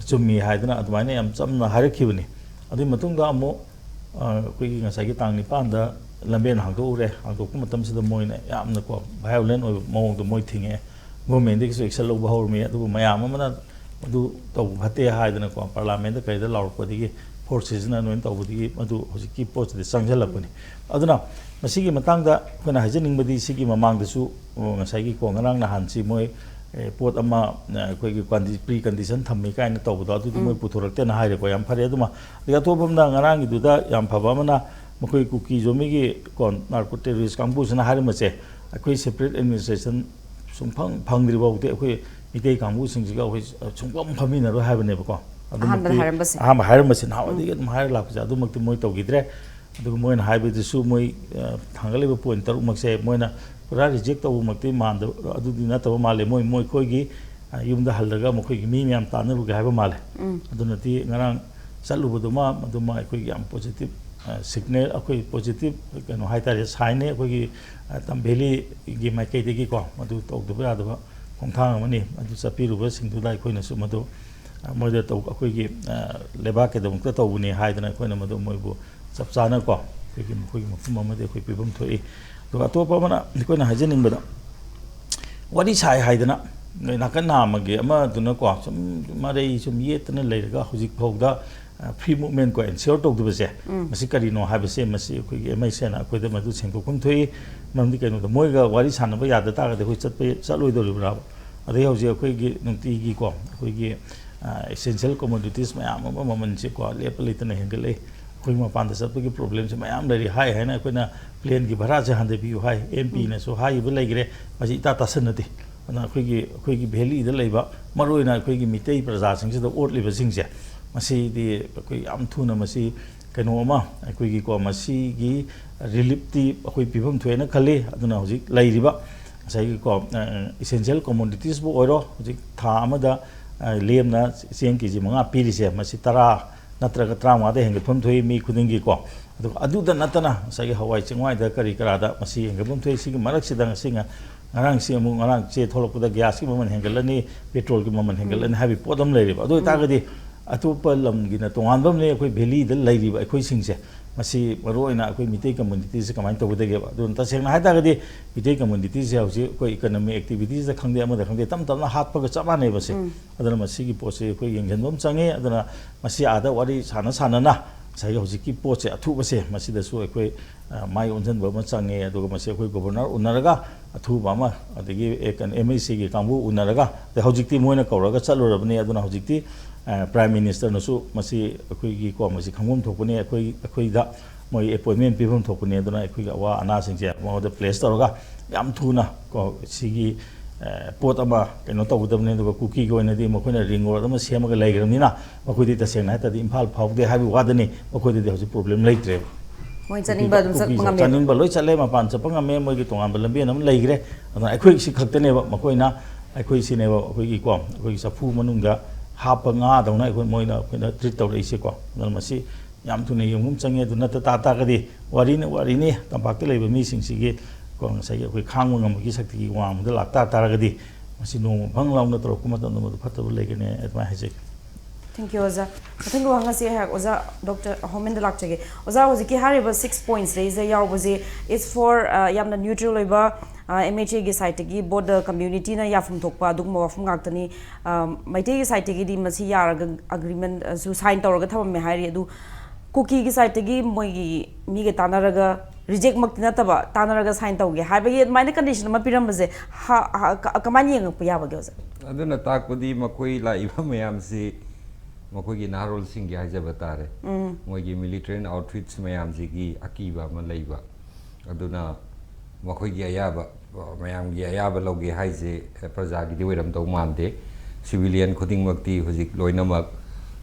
ꯆꯨꯝꯃꯤ ꯍꯥꯏꯗꯅ ꯑꯗꯨꯃꯥꯏꯅ ꯌꯥꯝ ꯆꯝꯅ ꯍꯥꯏꯔꯛꯈꯤꯕꯅꯤ꯫ ꯑꯗꯨꯒꯤ ꯃꯇꯨꯡꯗ ꯑꯃꯨꯛ, ꯑ, ꯑꯩꯈꯣꯏꯒꯤ ꯉꯁꯥꯏꯒꯤ ꯇꯥꯡ ꯅꯤꯄꯥꯟꯗ ꯂꯝꯕꯦꯟ ꯍꯥꯡꯗꯣꯛꯎꯔꯦ꯫ ꯍꯥꯡꯗꯣꯛꯄ ꯃꯇꯝꯁꯤꯗ ꯃꯣꯏꯅ ꯌꯥꯝꯅꯀꯣ violent ꯑꯣꯏꯕ ꯃꯑꯣꯡꯗ ꯃꯣꯏ ꯊꯤꯡꯉꯛꯑꯦ꯫ Government ꯇꯒꯤꯁꯨ action ꯂꯧꯕ ꯍꯧꯔꯝꯃꯤ꯫ ꯑꯗꯨꯕꯨ ꯃꯌꯥꯝ ꯑꯃꯅ ꯑꯗꯨ ꯇꯧꯕ ꯐꯠꯇꯦ ꯍꯥꯏꯗꯅꯀꯣ, parliament ꯀꯩꯗ ꯂꯥꯎꯔꯛꯄꯗꯒꯤ, force ꯁꯤꯖꯤꯟꯅ ꯂꯣꯏꯅ ꯇꯧꯕꯗꯒꯤ ꯃꯗꯨ ꯍꯧꯖꯤꯛꯀꯤ ꯄꯣꯠꯁꯤꯗꯤ ꯆꯪꯁꯤꯜꯂꯛꯄꯅꯤ꯫ ꯑꯗꯨꯅ ꯃꯁꯤꯒꯤ ꯃꯇꯥꯡꯗ ꯑꯩꯈꯣꯏꯅ ꯍꯥꯏꯖꯅꯤꯡꯕꯗꯤ, ꯁꯤꯒꯤ ꯃꯃꯥꯡꯗꯁꯨ, ꯑꯣ, ꯉꯁꯥꯏꯒꯤ ꯀꯣ, ꯉꯔꯥꯡ ꯅꯍꯥꯟꯁꯤ ꯃꯣꯏ, ꯑꯦ, ꯄꯣꯠ ꯑꯃ, ꯑ, ꯑꯩꯈꯣꯏꯒꯤ ꯀꯟꯗꯤ-, pre condition ꯊꯝꯃꯤ ꯀꯥꯏꯅ ꯇꯧꯕꯗꯣ, ꯑꯗꯨꯗꯤ ꯎꯝ꯫ ꯃꯣꯏ ꯄꯨꯊꯣꯔꯛꯇꯦꯅ ꯍꯥꯏꯔꯦꯀꯣ꯫ ꯌꯥꯝ ꯐꯔꯦ꯫ ꯑꯗꯨꯃ, ꯑꯗꯒꯤ ꯑꯇꯣꯞꯄ ꯑꯃꯅ, ꯉꯔꯥꯡꯒꯤꯗꯨꯗ ꯌꯥꯝ ꯐꯕ ꯑꯃꯅ, ꯃꯈꯣꯏ ꯀꯨꯀꯤ ꯖꯣꯃꯤꯒꯤ ꯀꯣ, narco terrorist ꯀꯥꯡꯕꯨꯁꯤꯅ ꯍꯥꯏꯔꯝꯕꯁꯦ, ꯑꯩꯈꯣꯏ separate administration ꯁꯨꯡꯐꯪ ꯐꯪꯗ꯭ꯔꯤ ꯐꯥꯎꯗꯤ ꯑꯩꯈꯣꯏ ꯃꯤꯇꯩ ꯀꯥꯡꯕꯨꯁꯤꯡꯁꯤꯒ ꯑꯩꯈꯣꯏ ꯁꯨꯡꯐꯪ ꯐꯝꯃꯤꯟꯅꯔꯣꯏ ꯍꯥꯏꯕꯅꯦꯕꯀꯣ꯫ ꯑꯍꯥꯟꯕꯗ ꯑꯗꯨꯃꯛꯇꯤ ꯍꯥꯏꯔꯝꯕꯁꯦ꯫ ꯑꯍꯥꯟꯕ ꯍꯥꯏꯔꯝꯕꯁꯦ, ꯅꯍꯥꯟꯋꯥꯏꯗꯒꯤ ꯎꯝ꯫ ꯑꯗꯨꯝ ꯍꯥꯏꯔ ꯂꯥꯛꯄꯁꯦ, ꯑꯗꯨꯃꯛꯇꯤ ꯃꯣꯏ ꯇꯧꯈꯤꯗ꯭ꯔꯦ꯫ ꯑꯗꯨꯒ ꯃꯣꯏꯅ ꯍꯥꯏꯕꯗꯨꯁꯨ ꯃꯣꯏ, ꯑ, ꯊꯥꯡꯒꯠꯂꯤꯕ ꯄꯣꯏꯟ ꯇꯔꯨꯛꯃꯛꯁꯦ ꯃꯣꯏꯅ ꯄꯨꯔꯥ reject ꯇꯧꯕꯃꯛꯇꯤ ꯃꯥꯟꯗꯕ, ꯑꯗꯨꯗꯤ ꯅꯠꯇꯕ ꯃꯥꯜꯂꯦ꯫ ꯃꯣꯏ, ꯃꯣꯏꯈꯣꯏꯒꯤ, ꯑ, ꯌꯨꯝꯗ ꯍꯜꯂꯒ ꯃꯈꯣꯏꯒꯤ ꯃꯤ ꯃꯌꯥꯝ ꯇꯥꯟꯅꯔꯨꯒꯦ ꯍꯥꯏꯕ ꯃꯥꯜꯂꯦ꯫ ꯎꯝ꯫ ꯑꯗꯨꯅꯗꯤ ꯉꯔꯥꯡ ꯆꯠꯂꯨꯕꯗꯨꯃ, ꯃꯗꯨꯃ ꯑꯩꯈꯣꯏꯒꯤ ꯌꯥꯝ positive, ꯑ, signal, ꯑꯩꯈꯣꯏ positive ꯀꯩꯅꯣ ꯍꯥꯏꯇꯥꯔꯦ, sign ꯅꯦ ꯑꯩꯈꯣꯏꯒꯤ, ꯑ, ꯇꯝ ꯚꯦꯂꯤꯒꯤ ꯃꯥꯏꯀꯩꯗꯒꯤꯀꯣ꯫ ꯃꯗꯨ ꯇꯧꯗꯕ ꯌꯥꯗꯕ ꯈꯣꯡꯊꯥꯡ ꯑꯃꯅꯤ꯫ ꯑꯗꯨ ꯆꯠꯄꯤꯔꯨꯕꯁꯤꯡꯗꯨꯗ ꯑꯩꯈꯣꯏꯅꯁꯨ ꯃꯗꯨ, ꯑ, ꯃꯣꯏꯗ ꯇꯧ-, ꯑꯩꯈꯣꯏꯒꯤ, ꯑ, ꯂꯩꯕꯥꯛꯀꯤꯗꯃꯛꯇ ꯇꯧꯕꯅꯤ ꯍꯥꯏꯗꯅ ꯑꯩꯈꯣꯏꯅ ꯃꯗꯨ ꯃꯣꯏꯕꯨ ꯆꯞ ꯆꯥꯅꯀꯣ ꯑꯩꯈꯣꯏꯒꯤ, ꯃꯈꯣꯏꯒꯤ ꯃꯐꯝ ꯑꯃꯗꯤ ꯑꯩꯈꯣꯏ ꯄꯤꯐꯝ ꯊꯣꯛꯏ꯫ ꯑꯗꯨꯒ ꯑꯇꯣꯞꯄ ꯑꯃꯅ ꯑꯩꯈꯣꯏꯅ ꯍꯥꯏꯖꯅꯤꯡꯕꯗ, ꯋꯥꯔꯤ ꯁꯥꯏ ꯍꯥꯏꯗꯅ ꯅꯣꯏ ꯅꯥꯀꯟ ꯅꯥꯝꯃꯒꯤ ꯑꯃꯗꯨꯅꯀꯣ ꯁꯨꯝ ꯃꯔꯩ ꯁꯨꯝ ꯌꯦꯠꯇꯅ ꯂꯩꯔꯒ ꯍꯧꯖꯤꯛ ꯐꯥꯎꯗ, ꯑ, free movement ꯀꯣ ensure ꯇꯧꯗꯕꯁꯦ, ꯎꯝ꯫ ꯃꯁꯤ ꯀꯔꯤꯅꯣ ꯍꯥꯏꯕꯁꯦ ꯃꯁꯤ ꯑꯩꯈꯣꯏꯒꯤ M I C ꯅ ꯑꯩꯈꯣꯏꯗ ꯃꯗꯨ ꯁꯦꯡꯗꯣꯛꯐꯝ ꯊꯣꯛꯏ꯫ ꯃꯔꯝꯗꯤ ꯀꯩꯅꯣꯗ ꯃꯣꯏꯒ ꯋꯥꯔꯤ ꯁꯥꯟꯅꯕ ꯌꯥꯗ ꯇꯥꯔꯒꯗꯤ ꯑꯩꯈꯣꯏ ꯆꯠꯄ, ꯆꯠꯂꯣꯏꯗꯧꯔꯤꯕ꯭ꯔꯥꯕ? ꯑꯗꯩ ꯍꯧꯖꯤꯛ ꯑꯩꯈꯣꯏꯒꯤ ꯅꯨꯡꯇꯤꯒꯤꯀꯣ ꯑꯩꯈꯣꯏꯒꯤ, ꯑ, essential commodities ꯃꯌꯥꯝ ꯑꯃ ꯃꯃꯜꯁꯦꯀꯣ ꯂꯦꯞꯄ ꯂꯩꯇꯅ ꯍꯦꯟꯒꯠꯂꯛꯏ꯫ ꯑꯩꯈꯣꯏ ꯃꯄꯥꯟꯗ ꯆꯠꯄꯒꯤ problemꯁꯦ ꯃꯌꯥꯝ ꯂꯩꯔꯤ꯫ ꯍꯥꯏ ꯍꯥꯏꯅ ꯑꯩꯈꯣꯏꯅ planeꯒꯤ ꯚꯔꯥꯁꯦ ꯍꯟꯊꯕꯤꯌꯨ ꯍꯥꯏ, M Pꯅꯁꯨ ꯍꯥꯏꯈꯤꯕ ꯂꯩꯈ꯭ꯔꯦ꯫ ꯃꯁꯤ ꯏꯇꯥ ꯇꯥꯁꯟꯅꯗꯦ꯫ ꯑꯗꯨꯅ ꯑꯩꯈꯣꯏꯒꯤ, ꯑꯩꯈꯣꯏꯒꯤ valleyꯗ ꯂꯩꯕ, ꯃꯔꯨꯑꯣꯏꯅ ꯑꯩꯈꯣꯏꯒꯤ ꯃꯤꯇꯩ ꯄ꯭ꯔꯖꯥꯁꯤꯡꯁꯤꯗ ꯑꯣꯠꯂꯤꯕꯁꯤꯡꯁꯦ, ꯃꯁꯤꯗꯤ ꯑꯩꯈꯣꯏ ꯌꯥꯝ ꯊꯨꯅ ꯃꯁꯤ ꯀꯩꯅꯣ ꯑꯃ ꯑꯩꯈꯣꯏꯒꯤꯀꯣ ꯃꯁꯤꯒꯤ reliefꯇꯤ ꯑꯩꯈꯣꯏ ꯄꯤꯐꯝ ꯊꯣꯛꯑꯦꯅ ꯈꯜꯂꯤ꯫ ꯑꯗꯨꯅ ꯍꯧꯖꯤꯛ ꯂꯩꯔꯤꯕ ꯉꯁꯥꯏꯒꯤꯀꯣ, ꯑ, essential commoditiesꯕꯨ ꯑꯣꯏꯔꯣ, ꯍꯧꯖꯤꯛ ꯊꯥ ꯑꯃꯗ, ꯑ, ꯂꯦꯝꯅ ꯆꯦꯡ K G ꯃꯉꯥ ꯄꯤꯔꯤꯁꯦ, ꯃꯁꯤ ꯇꯔꯥ ꯅꯠꯇ꯭ꯔꯒ ꯇꯔꯥꯃꯉꯥꯗ ꯍꯦꯟꯒꯠꯐꯝ ꯊꯣꯛꯏ ꯃꯤ ꯈꯨꯗꯤꯡꯒꯤꯀꯣ꯫ ꯑꯗꯨꯒ ꯑꯗꯨꯗ ꯅꯠꯇꯅ ꯉꯁꯥꯏꯒꯤ ꯍꯋꯥꯏ ꯆꯦꯡꯋꯥꯏꯗ ꯀꯔꯤ ꯀꯔꯥꯗ ꯃꯁꯤ ꯍꯦꯟꯒꯠꯐꯝ ꯊꯣꯛꯏ꯫ ꯁꯤꯒꯤ ꯃꯔꯛꯁꯤꯗ ꯉꯁꯤ ꯉ-, ꯉꯔꯥꯡꯁꯤ ꯑꯃꯨꯛ, ꯉꯔꯥꯡ ꯆꯦ ꯊꯣꯛꯂꯛꯄꯗ gasꯀꯤ ꯃꯃꯜ ꯍꯦꯟꯒꯠꯂꯅꯤ, petrolꯒꯤ ꯃꯃꯜ ꯍꯦꯟꯒꯠꯂꯅꯤ ꯍꯥꯏꯕꯒꯤ ꯄꯣꯠ ꯑꯃ ꯂꯩꯔꯦꯕ꯫ ꯑꯗꯨ ꯑꯣꯏꯇꯥꯔꯒꯗꯤ ꯑꯇꯣꯞꯄ ꯂꯝꯒꯤꯅ ꯇꯣꯉꯥꯟꯕ ꯑꯃꯅꯤ, ꯑꯩꯈꯣꯏ valleyꯗ ꯂꯩꯔꯤꯕ ꯑꯩꯈꯣꯏꯁꯤꯡꯁꯦ, ꯃꯁꯤ ꯃꯔꯨꯑꯣꯏꯅ ꯑꯩꯈꯣꯏ ꯃꯤꯇꯩ communityꯁꯦ ꯀꯃꯥꯏꯅ ꯇꯧꯒꯗꯒꯦꯕ? ꯑꯗꯨꯅ ꯇꯁꯦꯡꯅ ꯍꯥꯏ ꯇꯥꯔꯒꯗꯤ ꯃꯤꯇꯩ communityꯁꯦ ꯍꯧꯖꯤꯛ ꯑꯩꯈꯣꯏ economic activitiesꯇ ꯈꯪꯗꯦ, ꯑꯃꯗ ꯈꯪꯗꯦ, ꯇꯞ ꯇꯞꯅ ꯍꯥꯠꯄꯒ ꯆꯞ ꯃꯥꯟꯅꯩꯕꯁꯦ꯫ ꯎꯝ꯫ ꯑꯗꯨꯅ ꯃꯁꯤꯒꯤ ꯄꯣꯠꯁꯦ ꯑꯩꯈꯣꯏ ꯌꯦꯡꯁꯤꯟꯕ ꯑꯃ ꯆꯪꯉꯦ꯫ ꯑꯗꯨꯅ ꯃꯁꯤ ꯑꯥꯗ ꯋꯥꯔꯤ ꯁꯥꯟꯅ ꯁꯥꯟꯅꯅ ꯉꯁꯥꯏꯒꯤ ꯍꯧꯖꯤꯛꯀꯤ ꯄꯣꯠꯁꯦ, ꯑꯊꯨꯕꯁꯦ, ꯃꯁꯤꯗꯁꯨ ꯑꯩꯈꯣꯏ, ꯑ, ꯃꯥꯏ ꯑꯣꯟꯁꯤꯟꯕ ꯑꯃ ꯆꯪꯉꯦ꯫ ꯑꯗꯨꯒ ꯃꯁꯤ ꯑꯩꯈꯣꯏ governor ꯎꯅꯔꯒ ꯑꯊꯨꯕ ꯑꯃ, ꯑꯗꯒꯤ, ꯑꯦ, ꯀꯩꯅꯣ, MACꯒꯤ ꯀꯥꯡꯕꯨ ꯎꯅꯔꯒ, ꯑꯗꯩ ꯍꯧꯖꯤꯛꯇꯤ ꯃꯣꯏꯅ ꯀꯧꯔꯒ ꯆꯠꯂꯨꯔꯕꯅꯤ꯫ ꯑꯗꯨꯅ ꯍꯧꯖꯤꯛꯇꯤ, ꯑ, Prime Ministerꯅꯁꯨ ꯃꯁꯤ ꯑꯩꯈꯣꯏꯒꯤ ꯀꯣ ꯃꯁꯤ ꯈꯪꯐꯝ ꯊꯣꯛꯄꯅꯤ, ꯑꯩꯈꯣꯏ, ꯑꯩꯈꯣꯏꯗ ꯃꯣꯏ appointment ꯄꯤꯐꯝ ꯊꯣꯛꯄꯅꯤ꯫ ꯑꯗꯨꯅ ꯑꯩꯈꯣꯏꯒꯤ ꯑꯋꯥ ꯑꯅꯥꯁꯤꯡꯁꯦ ꯃꯉꯣꯟꯗ place ꯇꯧꯔꯒ ꯌꯥꯝ ꯊꯨꯅ ꯀꯣ ꯁꯤꯒꯤ, ꯑ, ꯄꯣꯠ ꯑꯃ ꯀꯩꯅꯣ ꯇꯧꯒꯗꯕꯅꯤ꯫ ꯑꯗꯨꯒ ꯀꯨꯀꯤꯒꯤ ꯑꯣꯏꯅꯗꯤ ꯃꯈꯣꯏꯅ ring road ꯑꯃ ꯁꯦꯝꯃꯒ ꯂꯩꯈ꯭ꯔꯕꯅꯤꯅ ꯃꯈꯣꯏꯗꯤ ꯇꯁꯦꯡꯅ ꯍꯥꯏ ꯇꯥꯔꯗꯤ ꯏꯝꯐꯥꯜ ꯐꯥꯎꯗꯦ ꯍꯥꯏꯕꯒꯤ ꯋꯥꯗꯅꯤ, ꯃꯈꯣꯏꯗꯗꯤ ꯍꯧꯖꯤꯛ problem ꯂꯩꯇ꯭ꯔꯦꯕ꯫ ꯃꯣꯏ ꯆꯠꯅꯤꯡꯕ ꯑꯗꯨꯝ ꯆꯠꯄ ꯀꯨꯀꯤꯁꯦ ꯉꯝꯃꯦꯕ꯫ ꯆꯠꯅꯤꯡꯕ ꯂꯣꯏ ꯆꯠꯂꯦ, ꯃꯄꯥꯟ ꯆꯠꯄ ꯉꯝꯃꯦ, ꯃꯣꯏꯒꯤ ꯇꯣꯉꯥꯟꯕ ꯂꯝꯕꯦꯟ ꯑꯃ ꯂꯩꯈ꯭ꯔꯦ꯫ ꯑꯗꯨꯅ ꯑꯩꯈꯣꯏ ꯁꯤ ꯈꯛꯇꯅꯦꯕ, ꯃꯈꯣꯏꯅ ꯑꯩꯈꯣꯏ ꯁꯤꯅꯦꯕ ꯑꯩꯈꯣꯏꯒꯤꯀꯣ ꯑꯩꯈꯣꯏꯒꯤ ꯆꯐꯨ ꯃꯅꯨꯡꯗ ꯍꯥꯞꯄ ꯉꯥꯗꯧꯅ ꯑꯩꯈꯣꯏ, ꯃꯣꯏꯅ ꯑꯩꯈꯣꯏꯗ treat ꯇꯧꯔꯛꯏꯁꯦꯀꯣ꯫ ꯑꯗꯨꯅ ꯃꯁꯤ ꯌꯥꯝ ꯊꯨꯅ ꯌꯦꯡꯕ ꯑꯃ ꯆꯪꯉꯦ꯫ ꯑꯗꯨ ꯅꯠꯇ ꯇꯥ ꯇꯥꯔꯒꯗꯤ ꯋꯥꯔꯤꯅ ꯋꯥꯔꯤꯅꯤ, ꯇꯝꯄꯥꯛꯇ ꯂꯩꯕ ꯃꯤꯁꯤꯡꯁꯤꯒꯤ ꯀꯣ ꯉꯁꯥꯏꯒꯤ ꯑꯩꯈꯣꯏ ꯈꯥꯡꯕ ꯉꯝꯕꯒꯤ ꯁꯛꯇꯤꯒꯤ ꯋꯥꯡꯃꯗ ꯂꯥꯛꯇꯥ ꯇꯥꯔꯒꯗꯤ ꯁꯤ ꯅꯣꯡꯃ ꯐꯪ ꯂꯥꯎꯅ ꯇꯧꯔꯛꯄ ꯃꯇꯝꯗ ꯃꯗꯨ ꯐꯠꯇꯕ ꯂꯩꯒꯅꯤ ꯑꯗꯨꯃꯥꯏꯅ ꯍꯥꯏꯖꯒꯦ꯫ Thank you, ꯑꯣꯖꯥ꯫ ꯃꯊꯪꯒꯤ ꯋꯥꯍꯪ ꯑꯁꯤ ꯑꯩꯍꯥꯛ ꯑꯣꯖꯥ ꯗꯣꯛꯇꯔ ꯍꯣꯃꯦꯟꯗ ꯂꯥꯛꯆꯒꯦ꯫ ꯑꯣꯖꯥ, ꯍꯧꯖꯤꯛꯀꯤ ꯍꯥꯏꯔꯤꯕ six points ꯁꯤꯗꯩꯁꯤꯗ ꯌꯥꯎꯕꯁꯦ is for, ꯑ, ꯌꯥꯝꯅ neutral ꯑꯣꯏꯕ, ꯑ, M H A ꯒꯤ side ꯇꯒꯤ both the community ꯅ ꯌꯥꯐꯝ ꯊꯣꯛꯄ ꯑꯗꯨꯒꯨꯝꯕ ꯋꯥꯐꯝ ꯉꯥꯛꯇꯅꯤ꯫ ꯑ, ꯃꯩꯇꯩꯒꯤ side ꯇꯒꯤꯗꯤ ꯃꯁꯤ ꯌꯥꯔꯒ agreement ꯁꯨ sign ꯇꯧꯔꯒ ꯊꯝꯃꯝꯃꯦ ꯍꯥꯏꯔꯤ꯫ ꯑꯗꯨ ꯀꯨꯀꯤꯒꯤ side ꯇꯒꯤ ꯃꯣꯏꯒꯤ ꯃꯤꯒ ꯇꯥꯟꯅꯔꯒ reject ꯃꯛꯇꯤ ꯅꯠꯇꯕ ꯇꯥꯟꯅꯔꯒ sign ꯇꯧꯒꯦ ꯍꯥꯏꯕꯒꯤ ꯑꯗꯨꯃꯥꯏꯅ condition ꯑꯃ ꯄꯤꯔꯝꯕꯁꯦ ꯍ-, ꯍ-, ꯀ-, ꯀꯃꯥꯏꯅ ꯌꯦꯡꯉꯛꯄ ꯌꯥꯕꯒꯦ, ꯑꯣꯖꯥ? ꯑꯗꯨꯅ ꯇꯥꯛꯄꯗꯤ ꯃꯈꯣꯏ ꯂꯥꯛꯏꯕ ꯃꯌꯥꯝꯁꯤ ꯃꯈꯣꯏꯒꯤ ꯅꯍꯥꯔꯣꯜꯁꯤꯡꯒꯤ ꯍꯥꯏꯖꯕ ꯇꯥꯔꯦ, ꯃꯣꯏꯒꯤ militant outfits ꯃꯌꯥꯝꯁꯤꯒꯤ ꯑꯀꯤꯕ ꯑꯃ ꯂꯩꯕ꯫ ꯑꯗꯨꯅ ꯃꯈꯣꯏꯒꯤ ꯑꯌꯥꯕ, ꯃꯌꯥꯝꯒꯤ ꯑꯌꯥꯕ ꯂꯧꯒꯦ ꯍꯥꯏꯁꯦ ꯄ꯭ꯔꯖꯥꯒꯤꯗꯤ ꯑꯣꯏꯔꯝꯗꯧ ꯃꯥꯟꯗꯦ꯫ Civilian ꯈꯨꯗꯤꯡꯃꯛꯇꯤ ꯍꯧꯖꯤꯛ ꯂꯣꯏꯅꯃꯛ,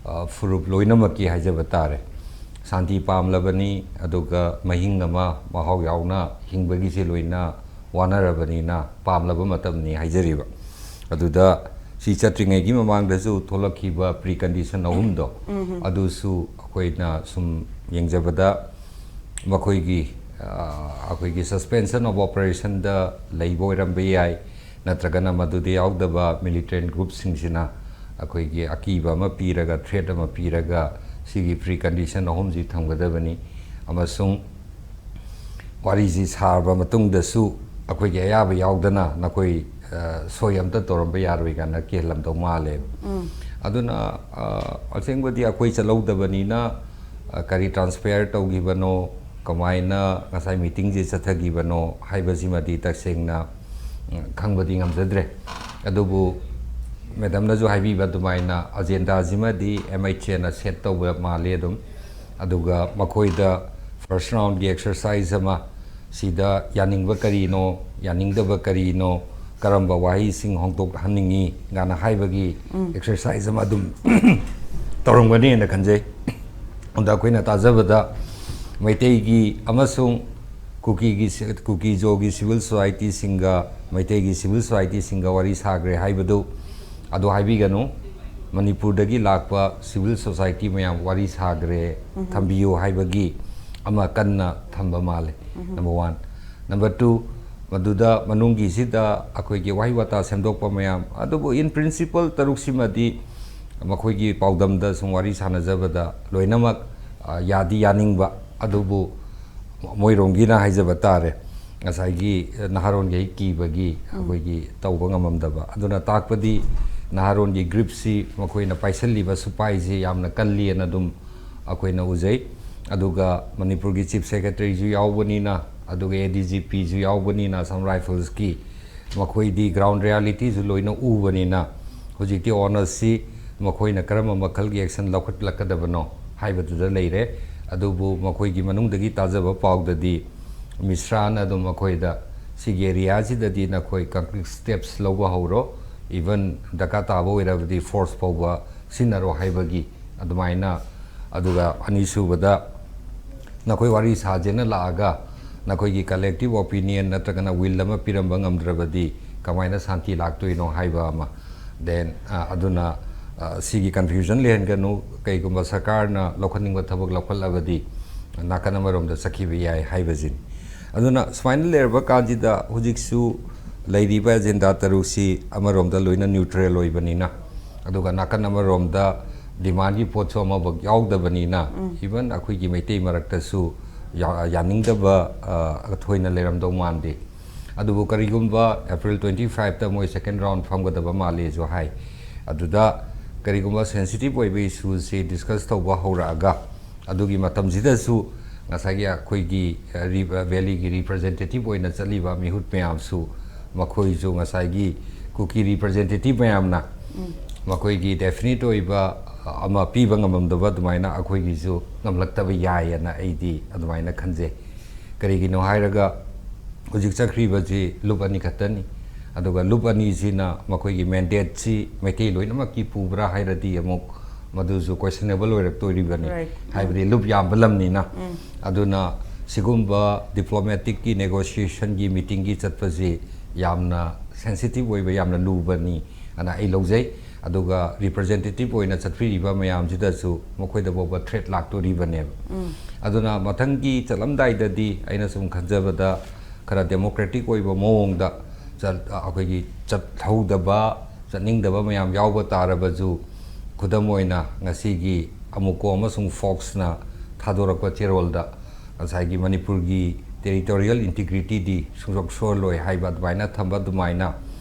ꯑ, ꯐꯨꯔꯨꯞ ꯂꯣꯏꯅꯃꯛꯀꯤ ꯍꯥꯏꯖꯕ ꯇꯥꯔꯦ, ꯁꯥꯟꯇꯤ ꯄꯥꯝꯂꯕꯅꯤ꯫ ꯑꯗꯨꯒ ꯃꯍꯤꯡ ꯑꯃ ꯃꯍꯥꯎ ꯌꯥꯎꯅ ꯍꯤꯡꯕꯒꯤꯁꯦ ꯂꯣꯏꯅ ꯋꯥꯅꯔꯕꯅꯤꯅ ꯄꯥꯝꯂꯕ ꯃꯇꯝꯅꯤ ꯍꯥꯏꯖꯔꯤꯕ꯫ ꯑꯗꯨꯗ ꯁꯤ ꯆꯠꯇ꯭ꯔꯤꯉꯩꯒꯤ ꯃꯃꯥꯡꯗꯁꯨ ꯊꯣꯛꯂꯛꯈꯤꯕ precondition ꯑꯍꯨꯝꯗꯣ, ꯑꯗꯨꯁꯨ ꯑꯩꯈꯣꯏꯅ ꯁꯨꯝ ꯌꯦꯡꯖꯕꯗ ꯃꯈꯣꯏꯒꯤ, ꯑ, ꯑꯩꯈꯣꯏꯒꯤ suspension of operation ꯗ ꯂꯩꯕ ꯑꯣꯏꯔꯝꯕ ꯌꯥꯏ, ꯅꯠꯇ꯭ꯔꯒꯅ ꯃꯗꯨꯗ ꯌꯥꯎꯗꯕ militant group ꯁꯤꯡꯁꯤꯅ ꯑꯩꯈꯣꯏꯒꯤ ꯑꯀꯤꯕ ꯑꯃ ꯄꯤꯔꯒ, threat ꯑꯃ ꯄꯤꯔꯒ ꯁꯤꯒꯤ precondition ꯑꯍꯨꯝꯁꯤ ꯊꯝꯒꯗꯕꯅꯤ꯫ ꯑꯃꯁꯨꯡ ꯋꯥꯔꯤꯁꯤ ꯁꯥꯔꯕ ꯃꯇꯨꯡꯗꯁꯨ ꯑꯩꯈꯣꯏꯒꯤ ꯑꯌꯥꯕ ꯌꯥꯎꯗꯅ ꯅꯈꯣꯏ, ꯑ, ꯁꯣꯏ ꯑꯝꯇ ꯇꯧꯔꯝꯕ ꯌꯥꯔꯣꯏ ꯀꯥꯏꯅ ꯀꯤꯍꯜꯂꯝꯗꯧ ꯃꯥꯜꯂꯦꯕ꯫ ꯑꯗꯨꯅ, ꯑ, ꯑꯁꯦꯡꯕꯗꯤ ꯑꯩꯈꯣꯏ ꯆꯠꯍꯧꯗꯕꯅꯤꯅ, ꯑ, ꯀꯔꯤ transpire ꯇꯧꯈꯤꯕꯅꯣ, ꯀꯃꯥꯏꯅ ꯉꯁꯥꯏ meeting ꯁꯦ ꯆꯠꯊꯈꯤꯕꯅꯣ ꯍꯥꯏꯕꯁꯤꯃꯗꯤ ꯇꯁꯦꯡꯅ, ꯎꯝ, ꯈꯪꯕꯗꯤ ꯉꯝꯖꯗ꯭ꯔꯦ꯫ ꯑꯗꯨꯕꯨ madam ꯅꯁꯨ ꯍꯥꯏꯕꯤꯕ ꯑꯗꯨꯃꯥꯏꯅ agenda ꯁꯤꯃꯗꯤ M H A ꯅ set ꯇꯧꯕ ꯃꯥꯜꯂꯤ ꯑꯗꯨꯝ꯫ ꯑꯗꯨꯒ ꯃꯈꯣꯏꯗ first round ꯒꯤ exercise ꯑꯃ, ꯁꯤꯗ ꯌꯥꯅꯤꯡꯕ ꯀꯔꯤꯅꯣ, ꯌꯥꯅꯤꯡꯗꯕ ꯀꯔꯤꯅꯣ, ꯀꯔꯝꯕ ꯋꯥꯍꯩꯁꯤꯡ ꯍꯣꯡꯗꯣꯛꯍꯟꯅꯤꯡꯉꯤ ꯀꯥꯏꯅ ꯍꯥꯏꯕꯒꯤ exercise ꯑꯃ ꯑꯗꯨꯝ ꯇꯧꯔꯝꯒꯅꯤꯅ ꯈꯟꯖꯩ꯫ ꯑꯗ ꯑꯩꯈꯣꯏꯅ ꯇꯥꯖꯕꯗ ꯃꯩꯇꯩꯒꯤ ꯑꯃꯁꯨꯡ ꯀꯨꯀꯤꯒꯤ ꯁꯤ-, ꯀꯨꯀꯤ ꯖꯣꯒꯤ civil society ꯁꯤꯡꯒ ꯃꯩꯇꯩꯒꯤ civil society ꯁꯤꯡꯒ ꯋꯥꯔꯤ ꯁꯥꯈ꯭ꯔꯦ ꯍꯥꯏꯕꯗꯨ ꯑꯗꯨ ꯍꯥꯏꯕꯤꯒꯅꯨ꯫ ꯃꯅꯤꯄꯨꯔꯗꯒꯤ ꯂꯥꯛꯄ civil society ꯃꯌꯥꯝ ꯋꯥꯔꯤ ꯁꯥꯈ꯭ꯔꯦ, ꯊꯝꯕꯤꯌꯨ ꯍꯥꯏꯕꯒꯤ ꯑꯃ ꯀꯟꯅ ꯊꯝꯕ ꯃꯥꯜꯂꯦ꯫ Number one꯫ Number two, ꯃꯗꯨꯗ ꯃꯅꯨꯡꯒꯤꯁꯤꯗ ꯑꯩꯈꯣꯏꯒꯤ ꯋꯥꯍꯩ ꯋꯥꯇꯥ ꯁꯦꯝꯗꯣꯛꯄ ꯃꯌꯥꯝ ꯑꯗꯨꯕꯨ, in principle, ꯇꯔꯨꯛꯁꯤꯃꯗꯤ ꯃꯈꯣꯏꯒꯤ ꯄꯥꯎꯗꯝꯗ ꯁꯨꯝ ꯋꯥꯔꯤ ꯁꯥꯟꯅꯖꯕꯗ ꯂꯣꯏꯅꯃꯛ, ꯑ, ꯌꯥꯗꯤ ꯌꯥꯅꯤꯡꯕ, ꯑꯗꯨꯕꯨ ꯃꯣꯏꯔꯣꯝꯒꯤꯅ ꯍꯥꯏꯖꯕ ꯇꯥꯔꯦ, ꯉꯁꯥꯏꯒꯤ ꯅꯍꯥꯔꯣꯟꯒꯤ ꯍꯦꯛ ꯀꯤꯕꯒꯤ ꯑꯩꯈꯣꯏꯒꯤ ꯇꯧꯕ ꯉꯝꯃꯝꯗꯕ꯫ ꯑꯗꯨꯅ ꯇꯥꯛꯄꯗꯤ ꯅꯍꯥꯔꯣꯟꯒꯤ ꯒ꯭ꯔꯤꯞꯁꯤ, ꯃꯈꯣꯏꯅ ꯄꯥꯏꯁꯜꯂꯤꯕ ꯁꯨꯄꯥꯏꯁꯤ ꯌꯥꯝꯅ ꯀꯜꯂꯤꯑꯅ ꯑꯗꯨꯝ ꯑꯩꯈꯣꯏꯅ ꯎꯖꯩ꯫ ꯑꯗꯨꯒ ꯃꯅꯤꯄꯨꯔꯒꯤ ꯆꯤꯐ ꯁꯦꯀ꯭ꯔꯦꯇꯔꯤꯁꯨ ꯌꯥꯎꯕꯅꯤꯅ, ꯑꯗꯨꯒ ꯑꯦ ꯗꯤ ꯖꯤ ꯄꯤꯁꯨ ꯌꯥꯎꯕꯅꯤꯅ, ꯑꯁꯥꯝ ꯔꯥꯏꯐꯜꯁꯀꯤ, ꯃꯈꯣꯏꯗꯤ ꯒ꯭ꯔꯥꯎꯟ ꯔꯤꯌꯥꯂꯤꯇꯤꯁꯨ ꯂꯣꯏꯅ ꯎꯕꯅꯤꯅ, ꯍꯧꯖꯤꯛꯇꯤ ꯑꯣꯅꯔꯁꯁꯤ ꯃꯈꯣꯏꯅ ꯀꯔꯝꯕ ꯃꯈꯜꯒꯤ ꯑꯦꯛꯁꯟ ꯂꯧꯈꯠꯂꯛꯀꯗꯕꯅꯣ ꯍꯥꯏꯕꯗꯨꯗ ꯂꯩꯔꯦ꯫ ꯑꯗꯨꯕꯨ ꯃꯈꯣꯏꯒꯤ ꯃꯅꯨꯡꯗꯒꯤ ꯇꯥꯖꯕ ꯄꯥꯎꯗꯗꯤ, ꯃꯤꯁ꯭ꯔꯥꯅ ꯑꯗꯨꯝ ꯃꯈꯣꯏꯗ, "ꯁꯤꯒꯤ ꯑꯦꯔꯤꯌꯥꯁꯤꯗꯗꯤ ꯅꯈꯣꯏ ꯀꯟꯀ꯭ꯔꯤꯠ ꯁ꯭ꯇꯦꯞꯁ ꯂꯧꯕ ꯍꯧꯔꯣ, ꯏꯚꯟ ꯗꯔꯀꯥꯔ ꯇꯥꯕ ꯑꯣꯏꯔꯕꯗꯤ ꯐꯣꯔꯁ ꯐꯥꯎꯕ ꯁꯤꯖꯤꯟꯅꯔꯣ" ꯍꯥꯏꯕꯒꯤ ꯑꯗꯨꯃꯥꯏꯅ꯫ ꯑꯗꯨꯒ ꯑꯅꯤꯁꯨꯕꯗ, ꯅꯈꯣꯏ ꯋꯥꯔꯤ ꯁꯥꯖꯦꯅ ꯂꯥꯛꯑꯒ ꯅꯈꯣꯏꯒꯤ ꯀꯂꯦꯛꯇꯤꯚ ꯑꯣꯄꯤꯅꯤꯌꯟ ꯅꯠꯇ꯭ꯔꯒꯅ ꯋꯤꯜ ꯑꯃ ꯄꯤꯔꯝꯕ ꯉꯝꯗ꯭ꯔꯕꯗꯤ ꯀꯃꯥꯏꯅ ꯁꯥꯟꯇꯤ ꯂꯥꯛꯇꯣꯏꯅꯣ ꯍꯥꯏꯕ ꯑꯃ꯫ ꯗꯦꯟ, ꯑ, ꯑꯗꯨꯅ, ꯑ, ꯁꯤꯒꯤ ꯀꯟꯐ꯭ꯌꯨꯖꯟ ꯂꯩꯍꯟꯒꯅꯨ, ꯀꯩꯒꯨꯝꯕ ꯁꯔꯀꯥꯔꯅ ꯂꯧꯈꯠꯅꯤꯡꯕ ꯊꯕꯛ ꯂꯧꯈꯠꯂꯕꯗꯤ ꯅꯥꯀꯟ ꯑꯃꯔꯣꯝꯗ ꯆꯠꯈꯤꯕ ꯌꯥꯏ ꯍꯥꯏꯕꯁꯤꯅꯤ꯫ ꯑꯗꯨꯅ ꯁꯨꯃꯥꯏꯅ ꯂꯩꯔꯕ ꯀꯥꯟꯁꯤꯗ ꯍꯧꯖꯤꯛꯁꯨ ꯂꯩꯔꯤꯕ ꯑꯦꯖꯦꯟꯗꯥ ꯇꯔꯨꯛꯁꯤ ꯑꯃꯔꯣꯝꯗ ꯂꯣꯏꯅ ꯅ꯭ꯌꯨꯇ꯭ꯔꯦꯜ ꯑꯣꯏꯕꯅꯤꯅ, ꯑꯗꯨꯒ ꯅꯥꯀꯟ ꯑꯃꯔꯣꯝꯗ ꯗꯤꯃꯥꯟꯒꯤ ꯄꯣꯠꯁꯨ ꯑꯃꯐꯥꯎ ꯌꯥꯎꯗꯕꯅꯤꯅ, ꯏꯚꯟ ꯑꯩꯈꯣꯏꯒꯤ ꯃꯩꯇꯩ ꯃꯔꯛꯇꯁꯨ ꯌꯥ-, ꯌꯥꯅꯤꯡꯗꯕ, ꯑ, ꯊꯣꯏꯅ ꯂꯩꯔꯝꯗꯧ ꯃꯥꯟꯗꯦ꯫ ꯑꯗꯨꯕꯨ ꯀꯔꯤꯒꯨꯝꯕ ꯑꯦꯄ꯭ꯔꯤꯜ ꯇ꯭ꯋꯦꯟꯇꯤ ꯐꯥꯏꯚꯇ ꯃꯣꯏ ꯁꯦꯀꯦꯟ ꯔꯥꯎꯟ ꯐꯝꯒꯗꯕ ꯃꯥꯜꯂꯦꯁꯨ ꯍꯥꯏ꯫ ꯑꯗꯨꯗ ꯀꯔꯤꯒꯨꯝꯕ ꯁꯦꯟꯁꯤꯇꯤꯚ ꯑꯣꯏꯕ ꯏꯁꯨꯁꯤ ꯗꯤꯁꯀꯁ ꯇꯧꯕ ꯍꯧꯔꯛꯑꯒ, ꯑꯗꯨꯒꯤ ꯃꯇꯝꯁꯤꯗꯁꯨ ꯉꯁꯥꯏꯒꯤ ꯑꯩꯈꯣꯏꯒꯤ, ꯑ, ꯔꯤ-, ꯚꯦꯂꯤꯒꯤ ꯔꯤꯄ꯭ꯔꯖꯦꯟꯇꯦꯇꯤꯚ ꯑꯣꯏꯅ ꯆꯠꯂꯤꯕ ꯃꯤꯍꯨꯠ ꯃꯌꯥꯝꯁꯨ, ꯃꯈꯣꯏꯁꯨ ꯉꯁꯥꯏꯒꯤ ꯀꯨꯀꯤ ꯔꯤꯄ꯭ꯔꯖꯦꯟꯇꯦꯇꯤꯚ ꯃꯌꯥꯝꯅ ꯃꯈꯣꯏꯒꯤ ꯗꯦꯐꯤꯅꯤꯠ ꯑꯣꯏꯕ ꯑꯃ ꯄꯤꯕ ꯉꯝꯃꯝꯗꯕ ꯑꯗꯨꯃꯥꯏꯅ ꯑꯩꯈꯣꯏꯒꯤꯁꯨ ꯉꯝꯂꯛꯇꯕ ꯌꯥꯏꯑꯅ ꯑꯩꯗꯤ ꯑꯗꯨꯃꯥꯏꯅ ꯈꯟꯖꯩ꯫ ꯀꯔꯤꯒꯤꯅꯣ ꯍꯥꯏꯔꯒ, ꯍꯧꯖꯤꯛ ꯆꯠꯈ꯭ꯔꯤꯕꯁꯤ ꯂꯨꯞ ꯑꯅꯤ ꯈꯛꯇꯅꯤ꯫ ꯑꯗꯨꯒ ꯂꯨꯞ ꯑꯅꯤꯁꯤꯅ ꯃꯈꯣꯏꯒꯤ ꯃꯦꯟꯗꯦꯠꯁꯤ ꯃꯩꯇꯩ ꯂꯣꯏꯅꯃꯛꯀꯤ ꯄꯨꯕ꯭ꯔꯥ ꯍꯥꯏꯔꯗꯤ ꯑꯃꯨꯛ ꯃꯗꯨꯁꯨ ꯀꯣꯏꯁꯟꯅꯦꯕꯜ ꯑꯣꯏꯔꯛꯇꯣꯔꯤꯕꯅꯤ꯫ Right. ꯍꯥꯏꯕꯗꯤ ꯂꯨꯞ ꯌꯥꯝꯕ ꯂꯝꯅꯤꯅ꯫ ꯑꯗꯨꯅ ꯁꯤꯒꯨꯝꯕ ꯗꯤꯄ꯭ꯂꯣꯃꯦꯇꯤꯛꯀꯤ ꯅꯦꯒꯣꯁꯤꯌꯦꯁꯟꯒꯤ ꯃꯤꯇꯤꯡꯒꯤ ꯆꯠꯄꯁꯤ ꯌꯥꯝꯅ ꯁꯦꯟꯁꯤꯇꯤꯚ ꯑꯣꯏꯕ, ꯌꯥꯝꯅ ꯂꯨꯕꯅꯤ ꯑꯅ ꯑꯩ ꯂꯧꯖꯩ꯫ ꯑꯗꯨꯒ ꯔꯤꯄ꯭ꯔꯖꯦꯟꯇꯦꯇꯤꯚ ꯑꯣꯏꯅ ꯆꯠꯄꯤꯔꯤꯕ ꯃꯌꯥꯝꯁꯤꯗꯁꯨ ꯃꯈꯣꯏꯗ ꯐꯥꯎꯕ ꯊ꯭ꯔꯦꯠ ꯂꯥꯛꯇꯣꯔꯤꯕꯅꯦꯕ꯫ ꯑꯗꯨꯅ ꯃꯊꯪꯒꯤ ꯆꯠꯂꯝꯗꯥꯏꯗꯗꯤ ꯑꯩꯅ ꯁꯨꯝ ꯈꯟꯖꯕꯗ, ꯈꯔ ꯗꯦꯃꯣꯀ꯭ꯔꯦꯇꯤꯛ ꯑꯣꯏꯕ ꯃꯑꯣꯡꯗ ꯆꯠ-, ꯑꯩꯈꯣꯏꯒꯤ ꯆꯠꯍꯧꯗꯕ, ꯆꯠꯅꯤꯡꯗꯕ ꯃꯌꯥꯝ ꯌꯥꯎꯕ ꯇꯥꯔꯕꯁꯨ, ꯈꯨꯗꯝ ꯑꯣꯏꯅ ꯉꯁꯤꯒꯤ ꯑꯃꯨꯀꯣ ꯑꯃꯁꯨꯡ ꯐꯣꯛꯁꯅ ꯊꯥꯗꯣꯔꯛꯄ ꯆꯦꯔꯣꯜꯗ ꯉꯁꯥꯏꯒꯤ ꯃꯅꯤꯄꯨꯔꯒꯤ ꯇꯦꯔꯤꯇꯣꯔꯤꯌꯦꯜ ꯏꯟꯇꯤꯒ꯭ꯔꯤꯇꯤꯗꯤ ꯁꯨꯡꯁꯣꯛ ꯁꯣꯛꯍꯜꯂꯣꯏ ꯍꯥꯏꯕ ꯑꯗꯨꯃꯥꯏꯅ ꯊꯝꯕ ꯑꯗꯨꯃꯥꯏꯅ,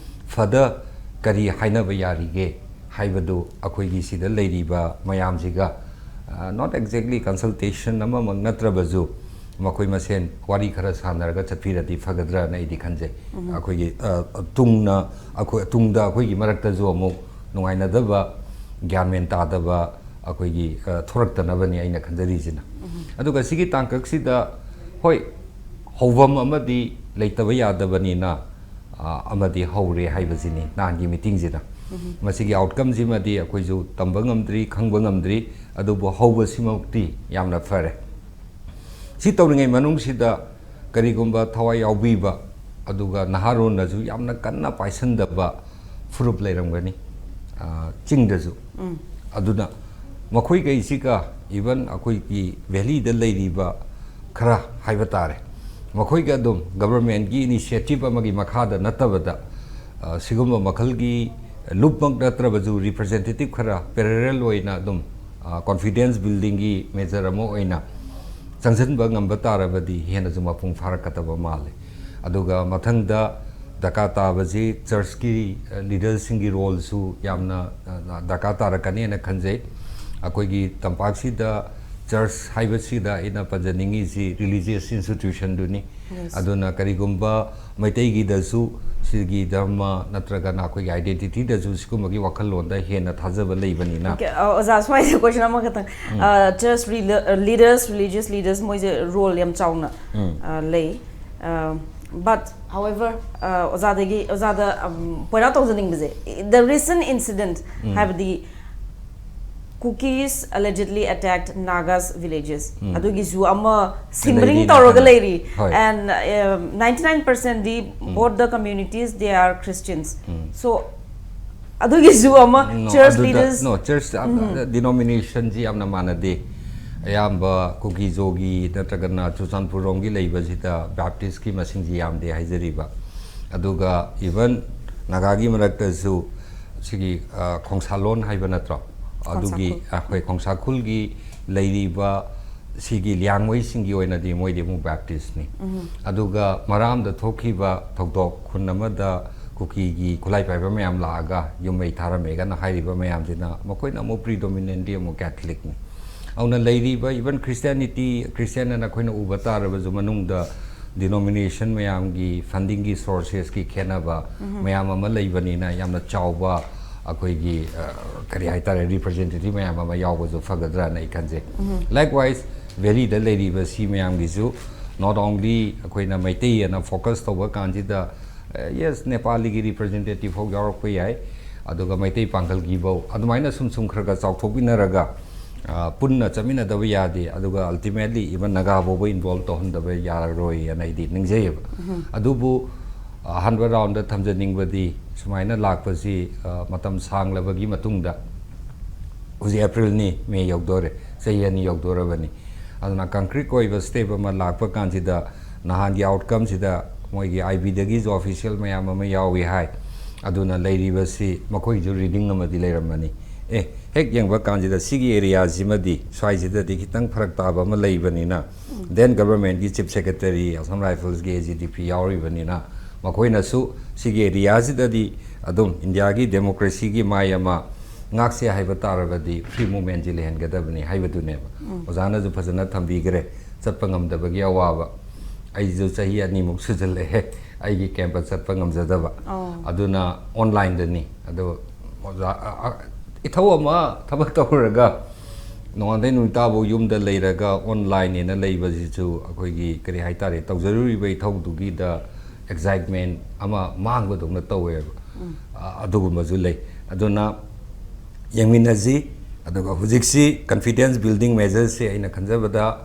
ꯐꯗ ꯀꯔꯤ ꯍꯥꯏꯅꯕ ꯌꯥꯔꯤꯒꯦ ꯍꯥꯏꯕꯗꯨ ꯑꯩꯈꯣꯏꯒꯤ ꯁꯤꯗ ꯂꯩꯔꯤꯕ ꯃꯌꯥꯝꯁꯤꯒ, not exactly consultation ꯑꯃꯃꯛ ꯅꯠꯇ꯭ꯔꯕꯁꯨ, ꯃꯈꯣꯏ ꯃꯁꯦꯟ ꯋꯥꯔꯤ ꯈꯔ ꯁꯥꯟꯅꯔꯒ ꯆꯠꯄꯤꯔꯗꯤ ꯐꯒꯗ꯭ꯔꯅ ꯑꯩꯗꯤ ꯈꯟꯖꯩ꯫ ꯑꯩꯈꯣꯏꯒꯤ, ꯑ, ꯇꯨꯡꯅ ꯑꯩꯈꯣꯏ, ꯇꯨꯡꯗ ꯑꯩꯈꯣꯏꯒꯤ ꯃꯔꯛꯇꯁꯨ ꯑꯃꯨꯛ ꯅꯨꯡꯉꯥꯏꯅꯗꯕ, ꯒ꯭ꯌꯥꯟ ꯃꯦꯟ ꯇꯥꯗꯕ ꯑꯩꯈꯣꯏꯒꯤ, ꯑ, ꯊꯣꯔꯛꯇꯅꯕꯅꯤ ꯑꯩꯅ ꯈꯟꯖꯔꯤꯁꯤꯅ꯫ ꯑꯗꯨꯒ ꯁꯤꯒꯤ ꯇꯥꯡꯀꯛꯁꯤꯗ, ꯍꯣꯏ, ꯍꯧꯐꯝ ꯑꯃꯗꯤ ꯂꯩꯇꯕ ꯌꯥꯗꯕꯅꯤꯅ, ꯑ, ꯑꯃꯗꯤ ꯍꯧꯔꯦ ꯍꯥꯏꯕꯁꯤꯅꯤ ꯅꯍꯥꯟꯒꯤ ꯃꯤꯇꯤꯡꯁꯤꯗ꯫ ꯃꯁꯤꯒꯤ ꯑꯥꯎꯠꯀꯝꯁꯤꯃꯗꯤ ꯑꯩꯈꯣꯏꯁꯨ ꯇꯝꯕ ꯉꯝꯗ꯭ꯔꯤ, ꯈꯪꯕ ꯉꯝꯗ꯭ꯔꯤ, ꯑꯗꯨꯕꯨ ꯍꯧꯕꯁꯤꯃꯛꯇꯤ ꯌꯥꯝꯅ ꯐꯔꯦ꯫ ꯁꯤ ꯇꯧꯔꯤꯉꯩ ꯃꯅꯨꯡꯁꯤꯗ ꯀꯔꯤꯒꯨꯝꯕ ꯊꯋꯥꯏ ꯌꯥꯎꯕꯤꯕ, ꯑꯗꯨꯒ ꯅꯍꯥꯔꯣꯟꯅꯁꯨ ꯌꯥꯝꯅ ꯀꯟꯅ ꯄꯥꯏꯁꯟꯗꯕ ꯐꯨꯔꯨꯞ ꯂꯩꯔꯝꯒꯅꯤ, ꯑ, ꯆꯤꯡꯗꯁꯨ꯫ ꯑꯗꯨꯅ ꯃꯈꯣꯏꯈꯩꯁꯤꯒ, even ꯑꯩꯈꯣꯏꯒꯤ ꯚꯦꯂꯤꯗ ꯂꯩꯔꯤꯕ ꯈꯔ ꯍꯥꯏꯕ ꯇꯥꯔꯦ, ꯃꯈꯣꯏꯒ ꯑꯗꯨꯝ ꯒꯕꯔꯃꯦꯟꯒꯤ ꯏꯅꯤꯁꯤꯌꯦꯇꯤꯞ ꯑꯃꯒꯤ ꯃꯈꯥꯗ ꯅꯠꯇꯕꯗ, ꯑ, ꯁꯤꯒꯨꯝꯕ ꯃꯈꯜꯒꯤ ꯂꯨꯞꯃꯛ ꯅꯠꯇ꯭ꯔꯕꯁꯨ ꯔꯤꯄ꯭ꯔꯖꯦꯟꯇꯦꯇꯤꯞ ꯈꯔ ꯄꯦꯔꯦꯔꯦꯜ ꯑꯣꯏꯅ ꯑꯗꯨꯝ, ꯑ, ꯀꯣꯟꯐꯤꯗꯦꯟꯁ ꯕꯤꯜꯗꯤꯡꯒꯤ ꯃꯦꯖꯔ ꯑꯃ ꯑꯣꯏꯅ ꯆꯪꯁꯤꯟꯕ ꯉꯝꯕ ꯇꯥꯔꯕꯗꯤ ꯍꯦꯟꯅꯁꯨ ꯃꯄꯨꯡ ꯐꯥꯔꯛꯀꯗꯕ ꯃꯥꯜꯂꯤ꯫ ꯑꯗꯨꯒ ꯃꯊꯪꯗ ꯗꯔꯀꯥꯔ ꯇꯥꯕꯁꯤ ꯆꯔꯆꯀꯤ, ꯑ, ꯂꯤꯗꯔꯁꯤꯡꯒꯤ ꯔꯣꯜꯁꯨ ꯌꯥꯝꯅ, ꯑ, ꯗꯔꯀꯥꯔ ꯇꯥꯔꯛꯀꯅꯦꯅ ꯈꯟꯖꯩ꯫ ꯑꯩꯈꯣꯏꯒꯤ ꯇꯝꯄꯥꯛꯁꯤꯗ ꯆꯔꯆ ꯍꯥꯏꯕꯁꯤꯗ ꯑꯩꯅ ꯄꯟꯖꯅꯤꯡꯉꯤꯁꯤ ꯔꯤꯂꯤꯖꯤꯌꯁ ꯏꯟꯁꯇꯤꯇ꯭ꯌꯨꯁꯟꯗꯨꯅꯤ꯫ Yes. ꯑꯗꯨꯅ ꯀꯔꯤꯒꯨꯝꯕ ꯃꯩꯇꯩꯒꯤꯗꯁꯨ ꯁꯤꯒꯤ ꯙꯔꯃ ꯅꯠꯇ꯭ꯔꯒꯅ ꯑꯩꯈꯣꯏꯒꯤ ꯑꯥꯏꯗꯦꯟꯇꯤꯇꯤꯗꯁꯨ ꯁꯤꯒꯨꯝꯕꯒꯤ ꯋꯥꯈꯜꯂꯣꯟꯗ ꯍꯦꯟꯅ ꯊꯥꯖꯕ ꯂꯩꯕꯅꯤꯅ꯫ Okay, ꯑ, ꯑꯣꯖꯥ, ꯁ꯭ꯋꯥꯏꯗ ꯀꯣꯏꯁꯟ ꯑꯃꯈꯛꯇꯪ꯫ ꯑ, ꯆꯔꯆ ꯂꯤꯗꯔ, ꯂꯤꯗꯔꯁ, ꯔꯤꯂꯤꯖꯤꯌꯁ ꯂꯤꯗꯔꯁ ꯃꯣꯏꯁꯦ ꯔꯣꯜ ꯌꯥꯝ ꯆꯥꯎꯅ, ꯎꯝ꯫ ꯑ, ꯂꯩ꯫ ꯑ, but however, ꯑ, ꯑꯣꯖꯥꯗꯒꯤ, ꯑꯣꯖꯥꯗ, ꯎꯝ, point out ꯇꯧꯖꯅꯤꯡꯕꯁꯦ, the recent incident, ꯎꯝ꯫ ꯍꯥꯏꯕꯗꯤ Kukis allegedly attacked Nagas villages. ꯎꯝ꯫ ꯑꯗꯨꯒꯤꯁꯨ ꯑꯃ simmering ꯂꯩꯔꯤ ꯇꯧꯔꯒ ꯅꯥꯀꯟꯗ꯫ ꯂꯩꯔꯤ꯫ ꯍꯣꯏ꯫ And, um, ninety nine percent D um. Both the communities, they are Christians. Um. So, ꯑꯗꯨꯒꯤꯁꯨ ꯑꯃ No, ꯆꯔꯆ ꯑꯗꯨꯗ, ꯂꯤꯗꯔꯁ no, ꯆꯔꯆ, ꯑ, ꯎꯝ꯫ Denomination ꯁꯤ ꯌꯥꯝꯅ ꯃꯥꯟꯅꯗꯦ꯫ ꯑꯌꯥꯝꯕ ꯀꯨꯀꯤ ꯖꯣꯒꯤ ꯅꯠꯇ꯭ꯔꯒꯅ ꯆꯨꯔꯆꯥꯟꯄꯨꯔ ꯔꯣꯝꯒꯤ ꯂꯩꯕꯁꯤꯗ ꯕꯦꯞꯇꯤꯁꯀꯤ ꯃꯁꯤꯡꯁꯤ ꯌꯥꯝꯗꯦ ꯍꯥꯏꯖꯔꯤꯕ꯫ ꯑꯗꯨꯒ even ꯅꯥꯒꯥꯒꯤ ꯃꯔꯛꯇꯁꯨ ꯁꯤꯒꯤ, ꯑ, ꯈꯣꯡꯁꯥꯂꯣꯟ ꯍꯥꯏꯕ ꯅꯠꯇ꯭ꯔꯣ? ꯑꯗꯨꯒꯤ, ꯈꯣꯡꯁꯥꯈꯨꯜ꯫ ꯑ, ꯍꯣꯏ, ꯈꯣꯡꯁꯥꯈꯨꯜꯒꯤ ꯂꯩꯔꯤꯕ ꯁꯤꯒꯤ ꯂꯤꯌꯥꯡꯃꯩꯁꯤꯡꯒꯤ ꯑꯣꯏꯅꯗꯤ ꯃꯣꯏꯗꯤ ꯑꯃꯨꯛ ꯕꯦꯞꯇꯤꯁꯅꯤ꯫ ꯎꯝ꯫ ꯑꯗꯨꯒ ꯃꯔꯥꯝꯗ ꯊꯣꯛꯈꯤꯕ ꯊꯧꯗꯣꯛ, ꯈꯨꯟ ꯑꯃꯗ ꯀꯨꯀꯤꯒꯤ ꯈꯨꯠꯂꯥꯏ ꯄꯥꯏꯕ ꯃꯌꯥꯝ ꯂꯥꯛꯑꯒ ꯌꯨꯝ ꯃꯩ ꯊꯥꯔꯝꯃꯦꯒꯅ ꯍꯥꯏꯔꯤꯕ ꯃꯌꯥꯝꯁꯤꯅ ꯃꯈꯣꯏꯅ ꯑꯃꯨꯛ predominantly ꯑꯃꯨꯛ ꯀꯦꯊꯂꯤꯛꯅꯤ꯫ ꯑꯗꯨꯅ ꯂꯩꯔꯤꯕ even Christianity, Christian ꯑꯅ ꯑꯩꯈꯣꯏꯅ ꯎꯕ ꯇꯥꯔꯕꯁꯨ ꯃꯅꯨꯡꯗ denomination ꯃꯌꯥꯝꯒꯤ fundingꯒꯤ sourcesꯀꯤ ꯈꯦꯠꯅꯕ ꯎꯝ꯫ ꯃꯌꯥꯝ ꯑꯃ ꯂꯩꯕꯅꯤꯅ ꯌꯥꯝꯅ ꯆꯥꯎꯕ ꯑꯩꯈꯣꯏꯒꯤ, ꯑ, ꯀꯔꯤ ꯍꯥꯏꯇꯥꯔꯦ, representative ꯃꯌꯥꯝ ꯑꯃ ꯌꯥꯎꯕꯁꯨ ꯐꯒꯗ꯭ꯔꯥꯅ ꯑꯩ ꯈꯟꯖꯩ꯫ ꯎꯝ꯫ Likewise, valleyꯗ ꯂꯩꯔꯤꯕ ꯁꯤ ꯃꯌꯥꯝꯒꯤꯁꯨ not only ꯑꯩꯈꯣꯏꯅ ꯃꯩꯇꯩ ꯑꯅ focus ꯇꯧꯕ ꯀꯥꯟꯁꯤꯗ, ꯑ, yes, ꯅꯦꯄꯥꯂꯤꯒꯤ representative ꯐꯥꯎ ꯌꯥꯎꯔꯛꯄ ꯌꯥꯏ, ꯑꯗꯨꯒ ꯃꯩꯇꯩ ꯄꯥꯡꯒꯜꯒꯤ ꯐꯥꯎ, ꯑꯗꯨꯃꯥꯏꯅ ꯁꯨꯝ ꯁꯨꯝ ꯈꯔ ꯈꯔ ꯆꯥꯎꯊꯣꯛꯃꯤꯟꯅꯔꯒ, ꯑ, ꯄꯨꯟꯅ ꯆꯠꯃꯤꯟꯅꯗꯕ ꯌꯥꯗꯦ, ꯑꯗꯨꯒ ultimately even ꯅꯥꯒꯥ ꯐꯥꯎꯕ involve ꯇꯧꯍꯟꯗꯕ ꯌꯥꯔꯔꯣꯏ ꯑꯅ ꯑꯩꯗꯤ ꯅꯤꯡꯖꯩꯌꯦꯕ꯫ ꯎꯝ꯫ ꯑꯗꯨꯕꯨ ꯑꯍꯥꯟꯕ roundꯗ ꯊꯝꯖꯅꯤꯡꯕꯗꯤ ꯁꯨꯃꯥꯏꯅ ꯂꯥꯛꯄꯁꯤ, ꯑ, ꯃꯇꯝ ꯁꯥꯡꯂꯕꯒꯤ ꯃꯇꯨꯡꯗ ꯍꯧꯖꯤꯛ Aprilꯅꯤ, May ꯌꯧꯗꯣꯔꯦ, ꯆꯍꯤ ꯑꯅꯤ ꯌꯧꯗꯣꯔꯕꯅꯤ꯫ ꯑꯗꯨꯅ concrete ꯑꯣꯏꯕ step ꯑꯃ ꯂꯥꯛꯄ ꯀꯥꯟꯁꯤꯗ ꯅꯍꯥꯟꯒꯤ outcomeꯁꯤꯗ ꯃꯣꯏꯒꯤ IBꯗꯒꯤꯁꯨ official ꯃꯌꯥꯝ ꯑꯃ ꯌꯥꯎꯏ ꯍꯥꯏ꯫ ꯑꯗꯨꯅ ꯂꯩꯔꯤꯕꯁꯤ ꯃꯈꯣꯏꯒꯤꯁꯨ reading ꯑꯃꯗꯤ ꯂꯩꯔꯝꯃꯅꯤ꯫ ꯑꯦ, ꯍꯦꯛ ꯌꯦꯡꯕ ꯀꯥꯟꯁꯤꯗ ꯁꯤꯒꯤ areaꯁꯤꯃꯗꯤ ꯁ꯭ꯋꯥꯏꯁꯤꯗꯗꯤ ꯈꯤꯇꯪ ꯐꯔꯛ ꯇꯥꯕ ꯑꯃ ꯂꯩꯕꯅꯤꯅ, then governmentꯀꯤ Chief Secretary, Assam Riflesꯀꯤ AGDP ꯌꯥꯎꯔꯤꯕꯅꯤꯅ, ꯃꯈꯣꯏꯅꯁꯨ ꯁꯤꯒꯤ areaꯁꯤꯗꯗꯤ ꯑꯗꯨꯝ Indiaꯒꯤ democracyꯒꯤ ꯃꯥꯏ ꯑꯃ ꯉꯥꯛꯁꯦ ꯍꯥꯏꯕ ꯇꯥꯔꯕꯗꯤ free movementꯁꯤ ꯂꯩꯍꯟꯒꯗꯕꯅꯤ ꯍꯥꯏꯕꯗꯨꯅꯦꯕ꯫ ꯎꯝ꯫ ꯑꯣꯖꯥꯅꯁꯨ ꯐꯖꯅ ꯊꯝꯕꯤꯈ꯭ꯔꯦ, ꯆꯠꯄ ꯉꯝꯗꯕꯒꯤ ꯑꯋꯥꯕ꯫ ꯑꯩꯁꯨ ꯆꯍꯤ ꯑꯅꯤꯃꯨꯛ ꯁꯨꯖꯜꯂꯛꯑꯦ ꯑꯩꯒꯤ campus ꯆꯠꯄ ꯉꯝꯖꯗꯕ꯫ ꯑꯣ꯫ ꯑꯗꯨꯅ onlineꯗꯅꯤ꯫ ꯑꯗꯣ ꯑꯣꯖꯥ, ꯑ, ꯑ, ꯏꯊꯧ ꯑꯃ ꯊꯕꯛ ꯇꯧꯔꯒ ꯅꯣꯡꯉꯥꯟꯗꯩ ꯅꯨꯃꯤꯠ ꯇꯥꯕꯧ ꯌꯨꯝꯗ ꯂꯩꯔꯒ onlineꯅ ꯂꯩꯕꯁꯤꯁꯨ ꯑꯩꯈꯣꯏꯒꯤ, ꯀꯔꯤ ꯍꯥꯏꯇꯥꯔꯦ, ꯇꯧꯖꯔꯨꯔꯤꯕ ꯏꯊꯧꯗꯨꯒꯤꯗ excitement ꯑꯃ ꯃꯥꯡꯕꯗꯧꯅ ꯇꯧꯋꯦꯕ꯫ ꯎꯝ꯫ ꯑ, ꯑꯗꯨꯒꯨꯝꯕꯁꯨ ꯂꯩ꯫ ꯑꯗꯨꯅ ꯌꯦꯡꯃꯤꯟꯅꯁꯤ꯫ ꯑꯗꯨꯒ ꯍꯧꯖꯤꯛꯁꯤ confidence building measuresꯁꯦ ꯑꯩꯅ ꯈꯟꯖꯕꯗ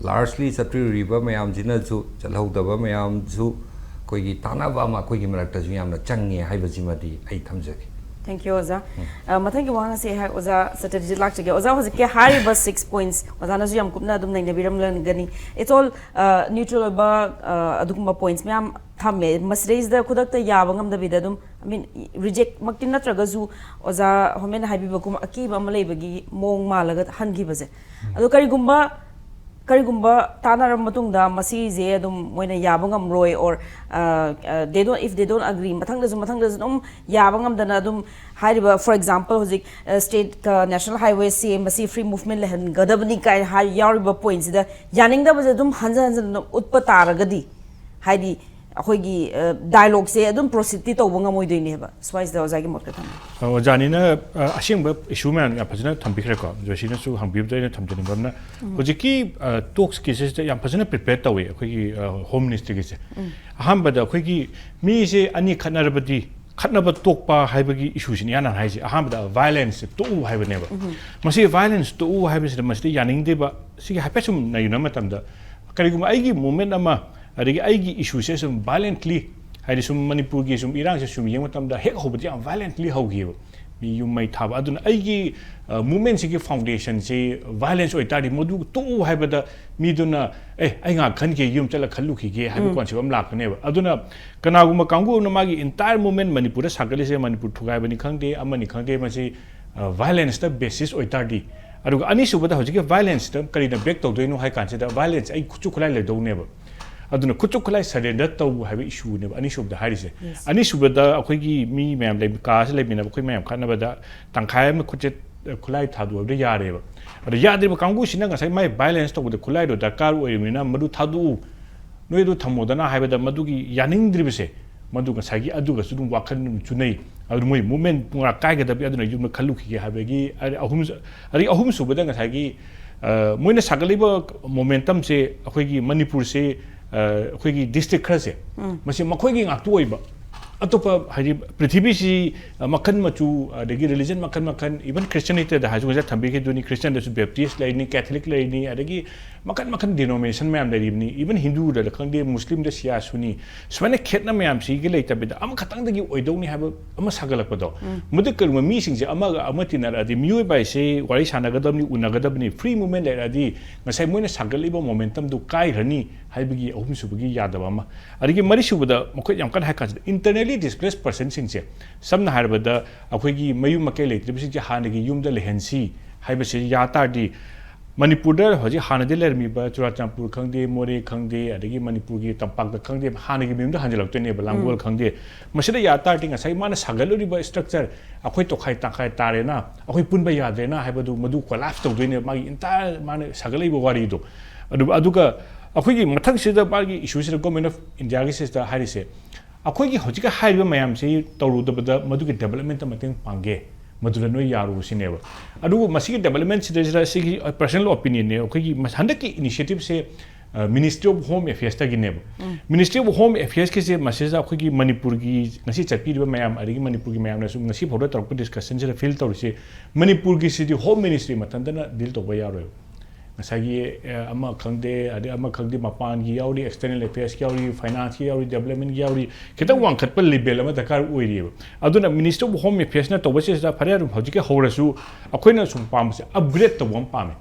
largely ꯆꯠꯄꯤꯔꯨꯔꯤꯕ ꯃꯌꯥꯝꯁꯤꯅꯁꯨ, ꯆꯠꯍꯧꯗꯕ ꯃꯌꯥꯝꯁꯨ ꯑꯩꯈꯣꯏꯒꯤ ꯇꯥꯟꯅꯕ ꯑꯃ ꯑꯩꯈꯣꯏꯒꯤ ꯃꯔꯛꯇꯁꯨ ꯌꯥꯝꯅ ꯆꯪꯉꯦ ꯍꯥꯏꯕꯁꯤꯃꯗꯤ ꯑꯩ ꯊꯝꯖꯒꯦ꯫ Thank you, ꯑꯣꯖꯥ꯫ ꯑ, ꯃꯊꯪꯒꯤ ꯋꯥꯍꯪ ꯑꯁꯤ ꯑꯩꯍꯥꯛ ꯑꯣꯖꯥ ꯁꯇ꯭ꯌꯖꯤꯠ ꯂꯥꯛꯆꯒꯦ꯫ ꯑꯣꯖꯥ, ꯍꯧꯖꯤꯛꯀꯤ ꯍꯥꯏꯔꯤꯕ six points ꯑꯣꯖꯥꯅꯁꯨ ꯌꯥꯝ ꯀꯨꯞꯅ ꯑꯗꯨꯝ ꯅꯩꯅꯕꯤꯔꯝꯂꯒꯅꯤ꯫ It's all, ꯑ, neutral ꯑꯣꯏꯕ, ꯑ, ꯑꯗꯨꯒꯨꯝꯕ points ꯃꯌꯥꯝ ꯊꯝꯃꯦ꯫ ꯃꯁꯤꯗꯩꯁꯤꯗ ꯈꯨꯗꯛꯇ ꯌꯥꯕ ꯉꯝꯗꯕꯤꯗ ꯑꯗꯨꯝ, I mean, reject ꯃꯛꯇꯤ ꯅꯠꯇ꯭ꯔꯒꯁꯨ ꯑꯣꯖꯥ ꯍꯣꯃꯦꯟꯅ ꯍꯥꯏꯕꯤꯕꯒꯨꯝ ꯑꯀꯤꯕ ꯑꯃ ꯂꯩꯕꯒꯤ ꯃꯑꯣꯡ ꯃꯥꯜꯂꯒ ꯍꯟꯈꯤꯕꯁꯦ꯫ ꯑꯗꯣ ꯀꯔꯤꯒꯨꯝꯕ, ꯀꯔꯤꯒꯨꯝꯕ ꯇꯥꯟꯅꯔꯕ ꯃꯇꯨꯡꯗ ꯃꯁꯤꯁꯦ ꯑꯗꯨꯝ ꯃꯣꯏꯅ ꯌꯥꯕ ꯉꯝꯔꯣꯏ, or, ꯑ, ꯑ, they don't, if they don't agree, ꯃꯊꯪꯗꯁꯨ, ꯃꯊꯪꯗꯁꯨ ꯑꯗꯨꯝ ꯌꯥꯕ ꯉꯝꯗꯅ ꯑꯗꯨꯝ ꯍꯥꯏꯔꯤꯕ, for example, ꯍꯧꯖꯤꯛ, ꯑ, state, ꯑ, national highway ꯁꯦꯝꯕꯁꯤ free movement ꯂꯩꯍꯟꯒꯗꯕꯅꯤ ꯀꯥꯏꯅ ꯍꯥꯏ, ꯌꯥꯎꯔꯤꯕ pointꯁꯤꯗ ꯌꯥꯅꯤꯡꯗꯕꯁꯦ ꯑꯗꯨꯝ ꯍꯟꯖꯟ ꯍꯟꯖꯟꯅ ꯎꯠꯄ ꯇꯥꯔꯒꯗꯤ, ꯍꯥꯏꯗꯤ ꯑꯩꯈꯣꯏꯒꯤ, ꯑ, dialogueꯁꯦ ꯑꯗꯨꯝ proceedꯇꯤ ꯇꯧꯕ ꯉꯝꯃꯣꯏꯗꯣꯏꯅꯦꯕ꯫ ꯁ꯭ꯋꯥꯏꯁꯤꯗ ꯑꯣꯖꯥꯒꯤ ꯃꯣꯠꯀ ꯊꯝꯕꯤꯌꯨ꯫ ꯑꯣꯖꯥꯅꯤꯅ, ꯑ, ꯑꯁꯦꯡꯕ issue ꯃꯌꯥꯝ ꯌꯥꯝ ꯐꯖꯅ ꯊꯝꯕꯤꯈ꯭ꯔꯦꯀꯣ꯫ ꯖꯣꯁꯤꯅꯁꯨ ꯍꯪꯕꯤꯕꯗ ꯑꯩꯅ ꯊꯝꯖꯅꯤꯡꯕ ꯑꯃꯅ, ꯍꯧꯖꯤꯛꯀꯤ, ꯑ, talksꯀꯤꯁꯤꯗ ꯌꯥꯝ ꯐꯖꯅ prepare ꯇꯧꯋꯤ ꯑꯩꯈꯣꯏꯒꯤ, ꯑ, home ministryꯒꯤꯁꯦ꯫ ꯑꯍꯥꯟꯕꯗ ꯑꯩꯈꯣꯏꯒꯤ ꯃꯤꯁꯦ ꯑꯅꯤ ꯈꯠꯅꯔꯕꯗꯤ ꯈꯠꯅꯕ ꯇꯣꯛꯄ ꯍꯥꯏꯕꯒꯤ issueꯁꯤꯅ ꯏꯍꯥꯟ ꯍꯥꯟꯅ ꯍꯥꯏꯁꯦ꯫ ꯑꯍꯥꯟꯕꯗ violenceꯁꯦ ꯇꯣꯛꯎ ꯍꯥꯏꯕꯅꯦꯕ꯫ ꯃꯁꯤ violence ꯇꯣꯛꯎ ꯍꯥꯏꯕꯁꯤꯗ ꯃꯁꯤꯗ ꯌꯥꯅꯤꯡꯗꯦꯕ꯫ ꯁꯤꯒꯤ ꯍꯥꯏꯐꯦꯠ ꯁꯨꯝ ꯅꯩꯅꯕ ꯃꯇꯝꯗ, ꯀꯔꯤꯒꯨꯝꯕ ꯑꯩꯒꯤ movement ꯑꯃ, ꯑꯗꯒꯤ ꯑꯩꯒꯤ issueꯁꯦ ꯁꯨꯝ violently, ꯍꯥꯏꯗꯤ ꯁꯨꯝ ꯃꯅꯤꯄꯨꯔꯒꯤ ꯁꯨꯝ ꯏꯔꯥꯡꯁꯦ ꯁꯨꯝ ꯌꯦꯡꯕ ꯃꯇꯝꯗ ꯍꯦꯛ ꯍꯧꯕꯗꯤ ꯌꯥꯝ violently ꯍꯧꯈꯤꯕ꯫ ꯃꯤ ꯌꯨꯝ ꯃꯩ ꯊꯥꯕ꯫ ꯑꯗꯨꯅ ꯑꯩꯒꯤ, ꯑ, movementꯁꯤꯒꯤ foundationꯁꯤ violence ꯑꯣꯏꯇꯥꯔꯗꯤ ꯃꯗꯨ ꯇꯣꯛꯎ ꯍꯥꯏꯕꯗ ꯃꯤꯗꯨꯅ, "ꯑꯦ, ꯑꯩ ꯉꯥꯏꯍꯥꯛ ꯈꯟꯈꯤꯒꯦ, ꯌꯨꯝ ꯆꯠꯂ ꯈꯜꯂꯨꯈꯤꯒꯦ" ꯍꯥꯏꯕ concept ꯑꯃ ꯂꯥꯛꯀꯅꯦꯕ꯫ ꯑꯗꯨꯅ ꯀꯅꯥꯒꯨꯝꯕ ꯀꯥꯡꯕꯨ ꯑꯃꯅ ꯃꯥꯒꯤ entire movement ꯃꯅꯤꯄꯨꯔꯗ ꯁꯥꯒꯠꯂꯤꯁꯦ, ꯃꯅꯤꯄꯨꯔ ꯊꯨꯒꯥꯏꯕꯅꯤ ꯈꯪꯗꯦ, ꯑꯃꯅꯤ ꯈꯪꯗꯦ, ꯃꯁꯤ, ꯑ, violenceꯇ basis ꯑꯣꯏꯇꯥꯔꯗꯤ, ꯑꯗꯨꯒ ꯑꯅꯤꯁꯨꯕꯗ ꯍꯧꯖꯤꯛꯀꯤ violenceꯇ ꯀꯔꯤꯅ back ꯇꯧꯗꯣꯏꯅꯣ ꯍꯥꯏ ꯀꯥꯟꯁꯤꯗ, violence ꯑꯩ ꯈꯨꯠꯁꯨ ꯈꯨꯠꯂꯥꯏ ꯂꯩꯗꯧꯅꯦꯕ꯫ ꯑꯗꯨꯅ ꯈꯨꯠꯁꯨ ꯈꯨꯠꯂꯥꯏ surrender ꯇꯧ ꯍꯥꯏꯕ issueꯅꯦꯕ ꯑꯅꯤꯁꯨꯕꯗ ꯍꯥꯏꯔꯤꯁꯦ꯫ ꯑꯅꯤꯁꯨꯕꯗ ꯑꯩꯈꯣꯏꯒꯤ ꯃꯤ ꯃꯌꯥꯝ ꯂꯩ-, ꯀꯥꯁꯤ ꯂꯩꯃꯤꯟꯅꯕ ꯑꯩꯈꯣꯏ ꯃꯌꯥꯝ ꯈꯠꯅꯕꯗ ꯇꯪꯈꯥꯏ ꯑꯃ ꯈꯨꯠꯁꯦ, ꯑ, ꯈꯨꯠꯂꯥꯏ ꯊꯥꯗꯣꯛꯑꯕꯗ ꯌꯥꯔꯦꯕ꯫ ꯑꯗꯣ ꯌꯥꯗ꯭ꯔꯤꯕ ꯀꯥꯡꯕꯨꯁꯤꯅ ꯉꯁꯥꯏ ꯃꯥꯏ violence ꯇꯧꯕꯗ ꯈꯨꯠꯂꯥꯏꯗꯣ ꯗꯔꯀꯥꯔ ꯑꯣꯏꯔꯤꯕꯅꯤꯅ ꯃꯗꯨ ꯊꯥꯗꯣꯛꯎ, ꯅꯣꯏ ꯑꯗꯨ ꯊꯝꯃꯣꯗꯅ ꯍꯥꯏꯕꯗ ꯃꯗꯨꯒꯤ ꯌꯥꯅꯤꯡꯗ꯭ꯔꯤꯕꯁꯦ, ꯃꯗꯨ ꯉꯁꯥꯏꯒꯤ ꯑꯗꯨꯒꯁꯨ ꯑꯗꯨꯝ ꯋꯥꯈꯜ ꯑꯗꯨꯝ ꯆꯨꯅꯩ꯫ ꯑꯗꯨ ꯃꯣꯏ movement ꯄꯨꯡꯀꯥꯏ ꯀꯥꯏꯒꯗꯕꯤ, ꯑꯗꯨꯅ ꯌꯨꯝꯗ ꯈꯜꯂꯨꯈꯤꯒꯦ ꯍꯥꯏꯕꯒꯤ ꯑꯍꯨꯝ-, ꯑꯗꯒꯤ ꯑꯍꯨꯝꯁꯨꯕꯗ ꯉꯁꯥꯏꯒꯤ, ꯑ, ꯃꯣꯏꯅ ꯁꯥꯒꯠꯂꯤꯕ momentumꯁꯦ ꯑꯩꯈꯣꯏꯒꯤ ꯃꯅꯤꯄꯨꯔꯁꯦ, ꯑ, ꯑꯩꯈꯣꯏꯒꯤ district ꯈꯔꯁꯦ, ꯃꯁꯤ ꯃꯈꯣꯏꯒꯤ ꯉꯥꯛꯇ ꯑꯣꯏꯕ꯫ ꯑꯇꯣꯞꯄ ꯍꯥꯏꯗꯤ ꯄ꯭ꯔꯤꯊꯤꯕꯤꯁꯤ, ꯑ, ꯃꯈꯜ ꯃꯆꯨ, ꯑꯗꯒꯤ religion ꯃꯈꯜ ꯃꯈꯜ, even Christianityꯗ ꯍꯥꯏꯔꯁꯨ ꯉꯁꯥꯏ ꯊꯝꯕꯤꯈꯤꯗꯨꯅꯤ, Christianꯗꯁꯨ Baptist ꯂꯩꯅꯤ, Catholic ꯂꯩꯅꯤ, ꯑꯗꯒꯤ ꯃꯈꯜ ꯃꯈꯜ denomination ꯃꯌꯥꯝ ꯂꯩꯔꯤꯕꯅꯤ, even ꯍꯤꯟꯗꯨꯗ ꯈꯪꯗꯦ, ꯃꯨꯁꯂꯤꯝꯗ ꯁꯤꯌꯥ ꯁꯨꯅꯤ, ꯁꯨꯃꯥꯏꯅ ꯈꯦꯠꯅ ꯃꯌꯥꯝꯁꯤꯒ ꯂꯩꯇꯕꯤꯗ ꯑꯃꯈꯛꯇꯪꯗꯒꯤ ꯑꯣꯏꯗꯧꯅꯤ ꯍꯥꯏꯕ ꯑꯃ ꯁꯥꯒꯠꯂꯛꯄꯗꯣ꯫ ꯃꯗꯨ ꯀꯔꯤꯒꯨꯝꯕ ꯃꯤꯁꯤꯡꯁꯦ ꯑꯃꯒ ꯑꯃ ꯇꯤꯟꯅꯔꯛꯑꯗꯤ, ꯃꯤꯑꯣꯏꯕ ꯍꯥꯏꯁꯦ ꯋꯥꯔꯤ ꯁꯥꯟꯅꯒꯗꯕꯅꯤ, ꯎꯅꯒꯗꯕꯅꯤ, free movement ꯂꯩꯔꯛꯑꯗꯤ ꯉꯁꯥꯏ ꯃꯣꯏꯅ ꯁꯥꯒꯠꯂꯤꯕ momentumꯗꯨ ꯀꯥꯏꯈ꯭ꯔꯅꯤ ꯍꯥꯏꯕꯒꯤ ꯑꯍꯨꯝꯁꯨꯕꯒꯤ ꯌꯥꯗꯕ ꯑꯃ꯫ ꯑꯗꯒꯤ ꯃꯔꯤꯁꯨꯕꯗ ꯃꯈꯣꯏ ꯌꯥꯝ ꯀꯟꯅ ꯍꯥꯏ ꯀꯥꯟꯁꯤꯗ internally displaced personꯁꯤꯡꯁꯦ, ꯁꯝꯅ ꯍꯥꯏꯔꯕꯗ ꯑꯩꯈꯣꯏꯒꯤ ꯃꯌꯨꯝ ꯃꯀꯩ ꯂꯩꯇ꯭ꯔꯤꯕꯁꯤꯡꯁꯦ ꯍꯥꯟꯅꯒꯤ ꯌꯨꯝꯗ ꯂꯩꯍꯟꯁꯤ ꯍꯥꯏꯕꯁꯤ ꯌꯥ ꯇꯥꯔꯗꯤ, ꯃꯅꯤꯄꯨꯔꯗ ꯍꯧꯖꯤꯛ ꯍꯥꯟꯅꯗꯤ ꯂꯩꯔꯝꯃꯤꯕ ꯆꯨꯔꯥꯆꯥꯟꯄꯨꯔ ꯈꯪꯗꯦ, ꯃꯣꯔꯦ ꯈꯪꯗꯦ, ꯑꯗꯒꯤ ꯃꯅꯤꯄꯨꯔꯒꯤ ꯇꯝꯄꯥꯛꯇ ꯈꯪꯗꯦ, ꯍꯥꯟꯅꯒꯤ ꯃꯌꯨꯝꯗ ꯍꯟꯖꯤꯜꯂꯛꯇꯣꯏꯅꯦꯕ, ꯂꯥꯡꯒꯣꯜ ꯈꯪꯗꯦ꯫ ꯃꯁꯤꯗ ꯌꯥ ꯇꯥꯔꯗꯤ ꯉꯁꯥꯏ ꯃꯥꯅ ꯁꯥꯒꯠꯂꯨꯔꯤꯕ structure, ꯑꯩꯈꯣꯏ ꯇꯣꯈꯥꯏ ꯇꯪꯈꯥꯏ ꯇꯥꯔꯦꯅ, ꯑꯩꯈꯣꯏ ꯄꯨꯟꯕ ꯌꯥꯗ꯭ꯔꯦꯅ ꯍꯥꯏꯕꯗꯨ, ꯃꯗꯨ collapse ꯇꯧꯗꯣꯏꯅꯦꯕ, ꯃꯥꯒꯤ entire ꯃꯥꯅ ꯁꯥꯒꯠꯂꯛꯏꯕ ꯋꯥꯔꯤꯗꯣ꯫ ꯑꯗꯨ, ꯑꯗꯨꯒ ꯑꯩꯈꯣꯏꯒꯤ ꯃꯊꯪꯁꯤꯗ ꯃꯥꯒꯤ issueꯁꯤꯗ Government of Indiaꯒꯤ ꯁꯤꯗ ꯍꯥꯏꯔꯤꯁꯦ, ꯑꯩꯈꯣꯏꯒꯤ ꯍꯧꯖꯤꯛꯀꯤ ꯍꯥꯏꯔꯤꯕ ꯃꯌꯥꯝꯁꯤ ꯇꯧꯔꯨꯗꯕꯗ ꯃꯗꯨꯒꯤ developmentꯇ ꯃꯇꯦꯡ ꯄꯥꯡꯒꯦ, ꯃꯗꯨꯗ ꯅꯣꯏ ꯌꯥꯔꯨ ꯁꯤꯅꯦꯕ꯫ ꯑꯗꯨꯕꯨ ꯃꯁꯤꯒꯤ developmentꯁꯤꯗꯩꯁꯤꯗ ꯁꯤꯒꯤ personal opinionꯅꯦ, ꯑꯩꯈꯣꯏꯒꯤ ꯃꯁ-, ꯍꯟꯗꯛꯀꯤ initiativeꯁꯦ, ꯑ, Ministry of Home Affairsꯇꯒꯤꯅꯦꯕ꯫ Ministry of Home Affairsꯀꯤꯁꯦ ꯃꯁꯤꯗ ꯑꯩꯈꯣꯏꯒꯤ ꯃꯅꯤꯄꯨꯔꯒꯤ ꯉꯁꯤ ꯆꯠꯄꯤꯔꯤꯕ ꯃꯌꯥꯝ, ꯑꯗꯒꯤ ꯃꯅꯤꯄꯨꯔꯒꯤ ꯃꯌꯥꯝꯅꯁꯨ ꯉꯁꯤ ꯐꯥꯎꯗ ꯇꯧꯔꯛꯄ discussionꯁꯤꯗ feel ꯇꯧꯔꯤꯁꯦ, ꯃꯅꯤꯄꯨꯔꯒꯤꯁꯤꯗꯤ Home Ministry ꯃꯊꯟꯇꯅ deal ꯇꯧꯕ ꯌꯥꯔꯣꯏꯕ꯫ ꯉꯁꯥꯏꯒꯤ, ꯑ, ꯑꯃ ꯈꯪꯗꯦ, ꯑꯗꯩ ꯑꯃ ꯈꯪꯗꯦ, ꯃꯄꯥꯟꯒꯤ ꯌꯥꯎꯔꯤ, external affairsꯀꯤ ꯌꯥꯎꯔꯤ, financeꯀꯤ ꯌꯥꯎꯔꯤ, developmentꯀꯤ ꯌꯥꯎꯔꯤ, ꯈꯤꯇꯪ ꯋꯥꯡꯈꯠꯄ level ꯑꯃ ꯗꯔꯀꯥꯔ ꯑꯣꯏꯔꯤꯑꯕ꯫ ꯑꯗꯨꯅ Ministry of Home Affairsꯅ ꯇꯧꯕꯁꯤꯗ ꯐꯔꯦ, ꯑꯗꯨꯝ ꯍꯧꯖꯤꯛꯀꯤ ꯍꯧꯔꯁꯨ ꯑꯩꯈꯣꯏꯅ ꯁꯨꯝ ꯄꯥꯝꯕꯁꯦ upgrade ꯇꯧꯕ ꯑꯃ ꯄꯥꯝꯃꯦ꯫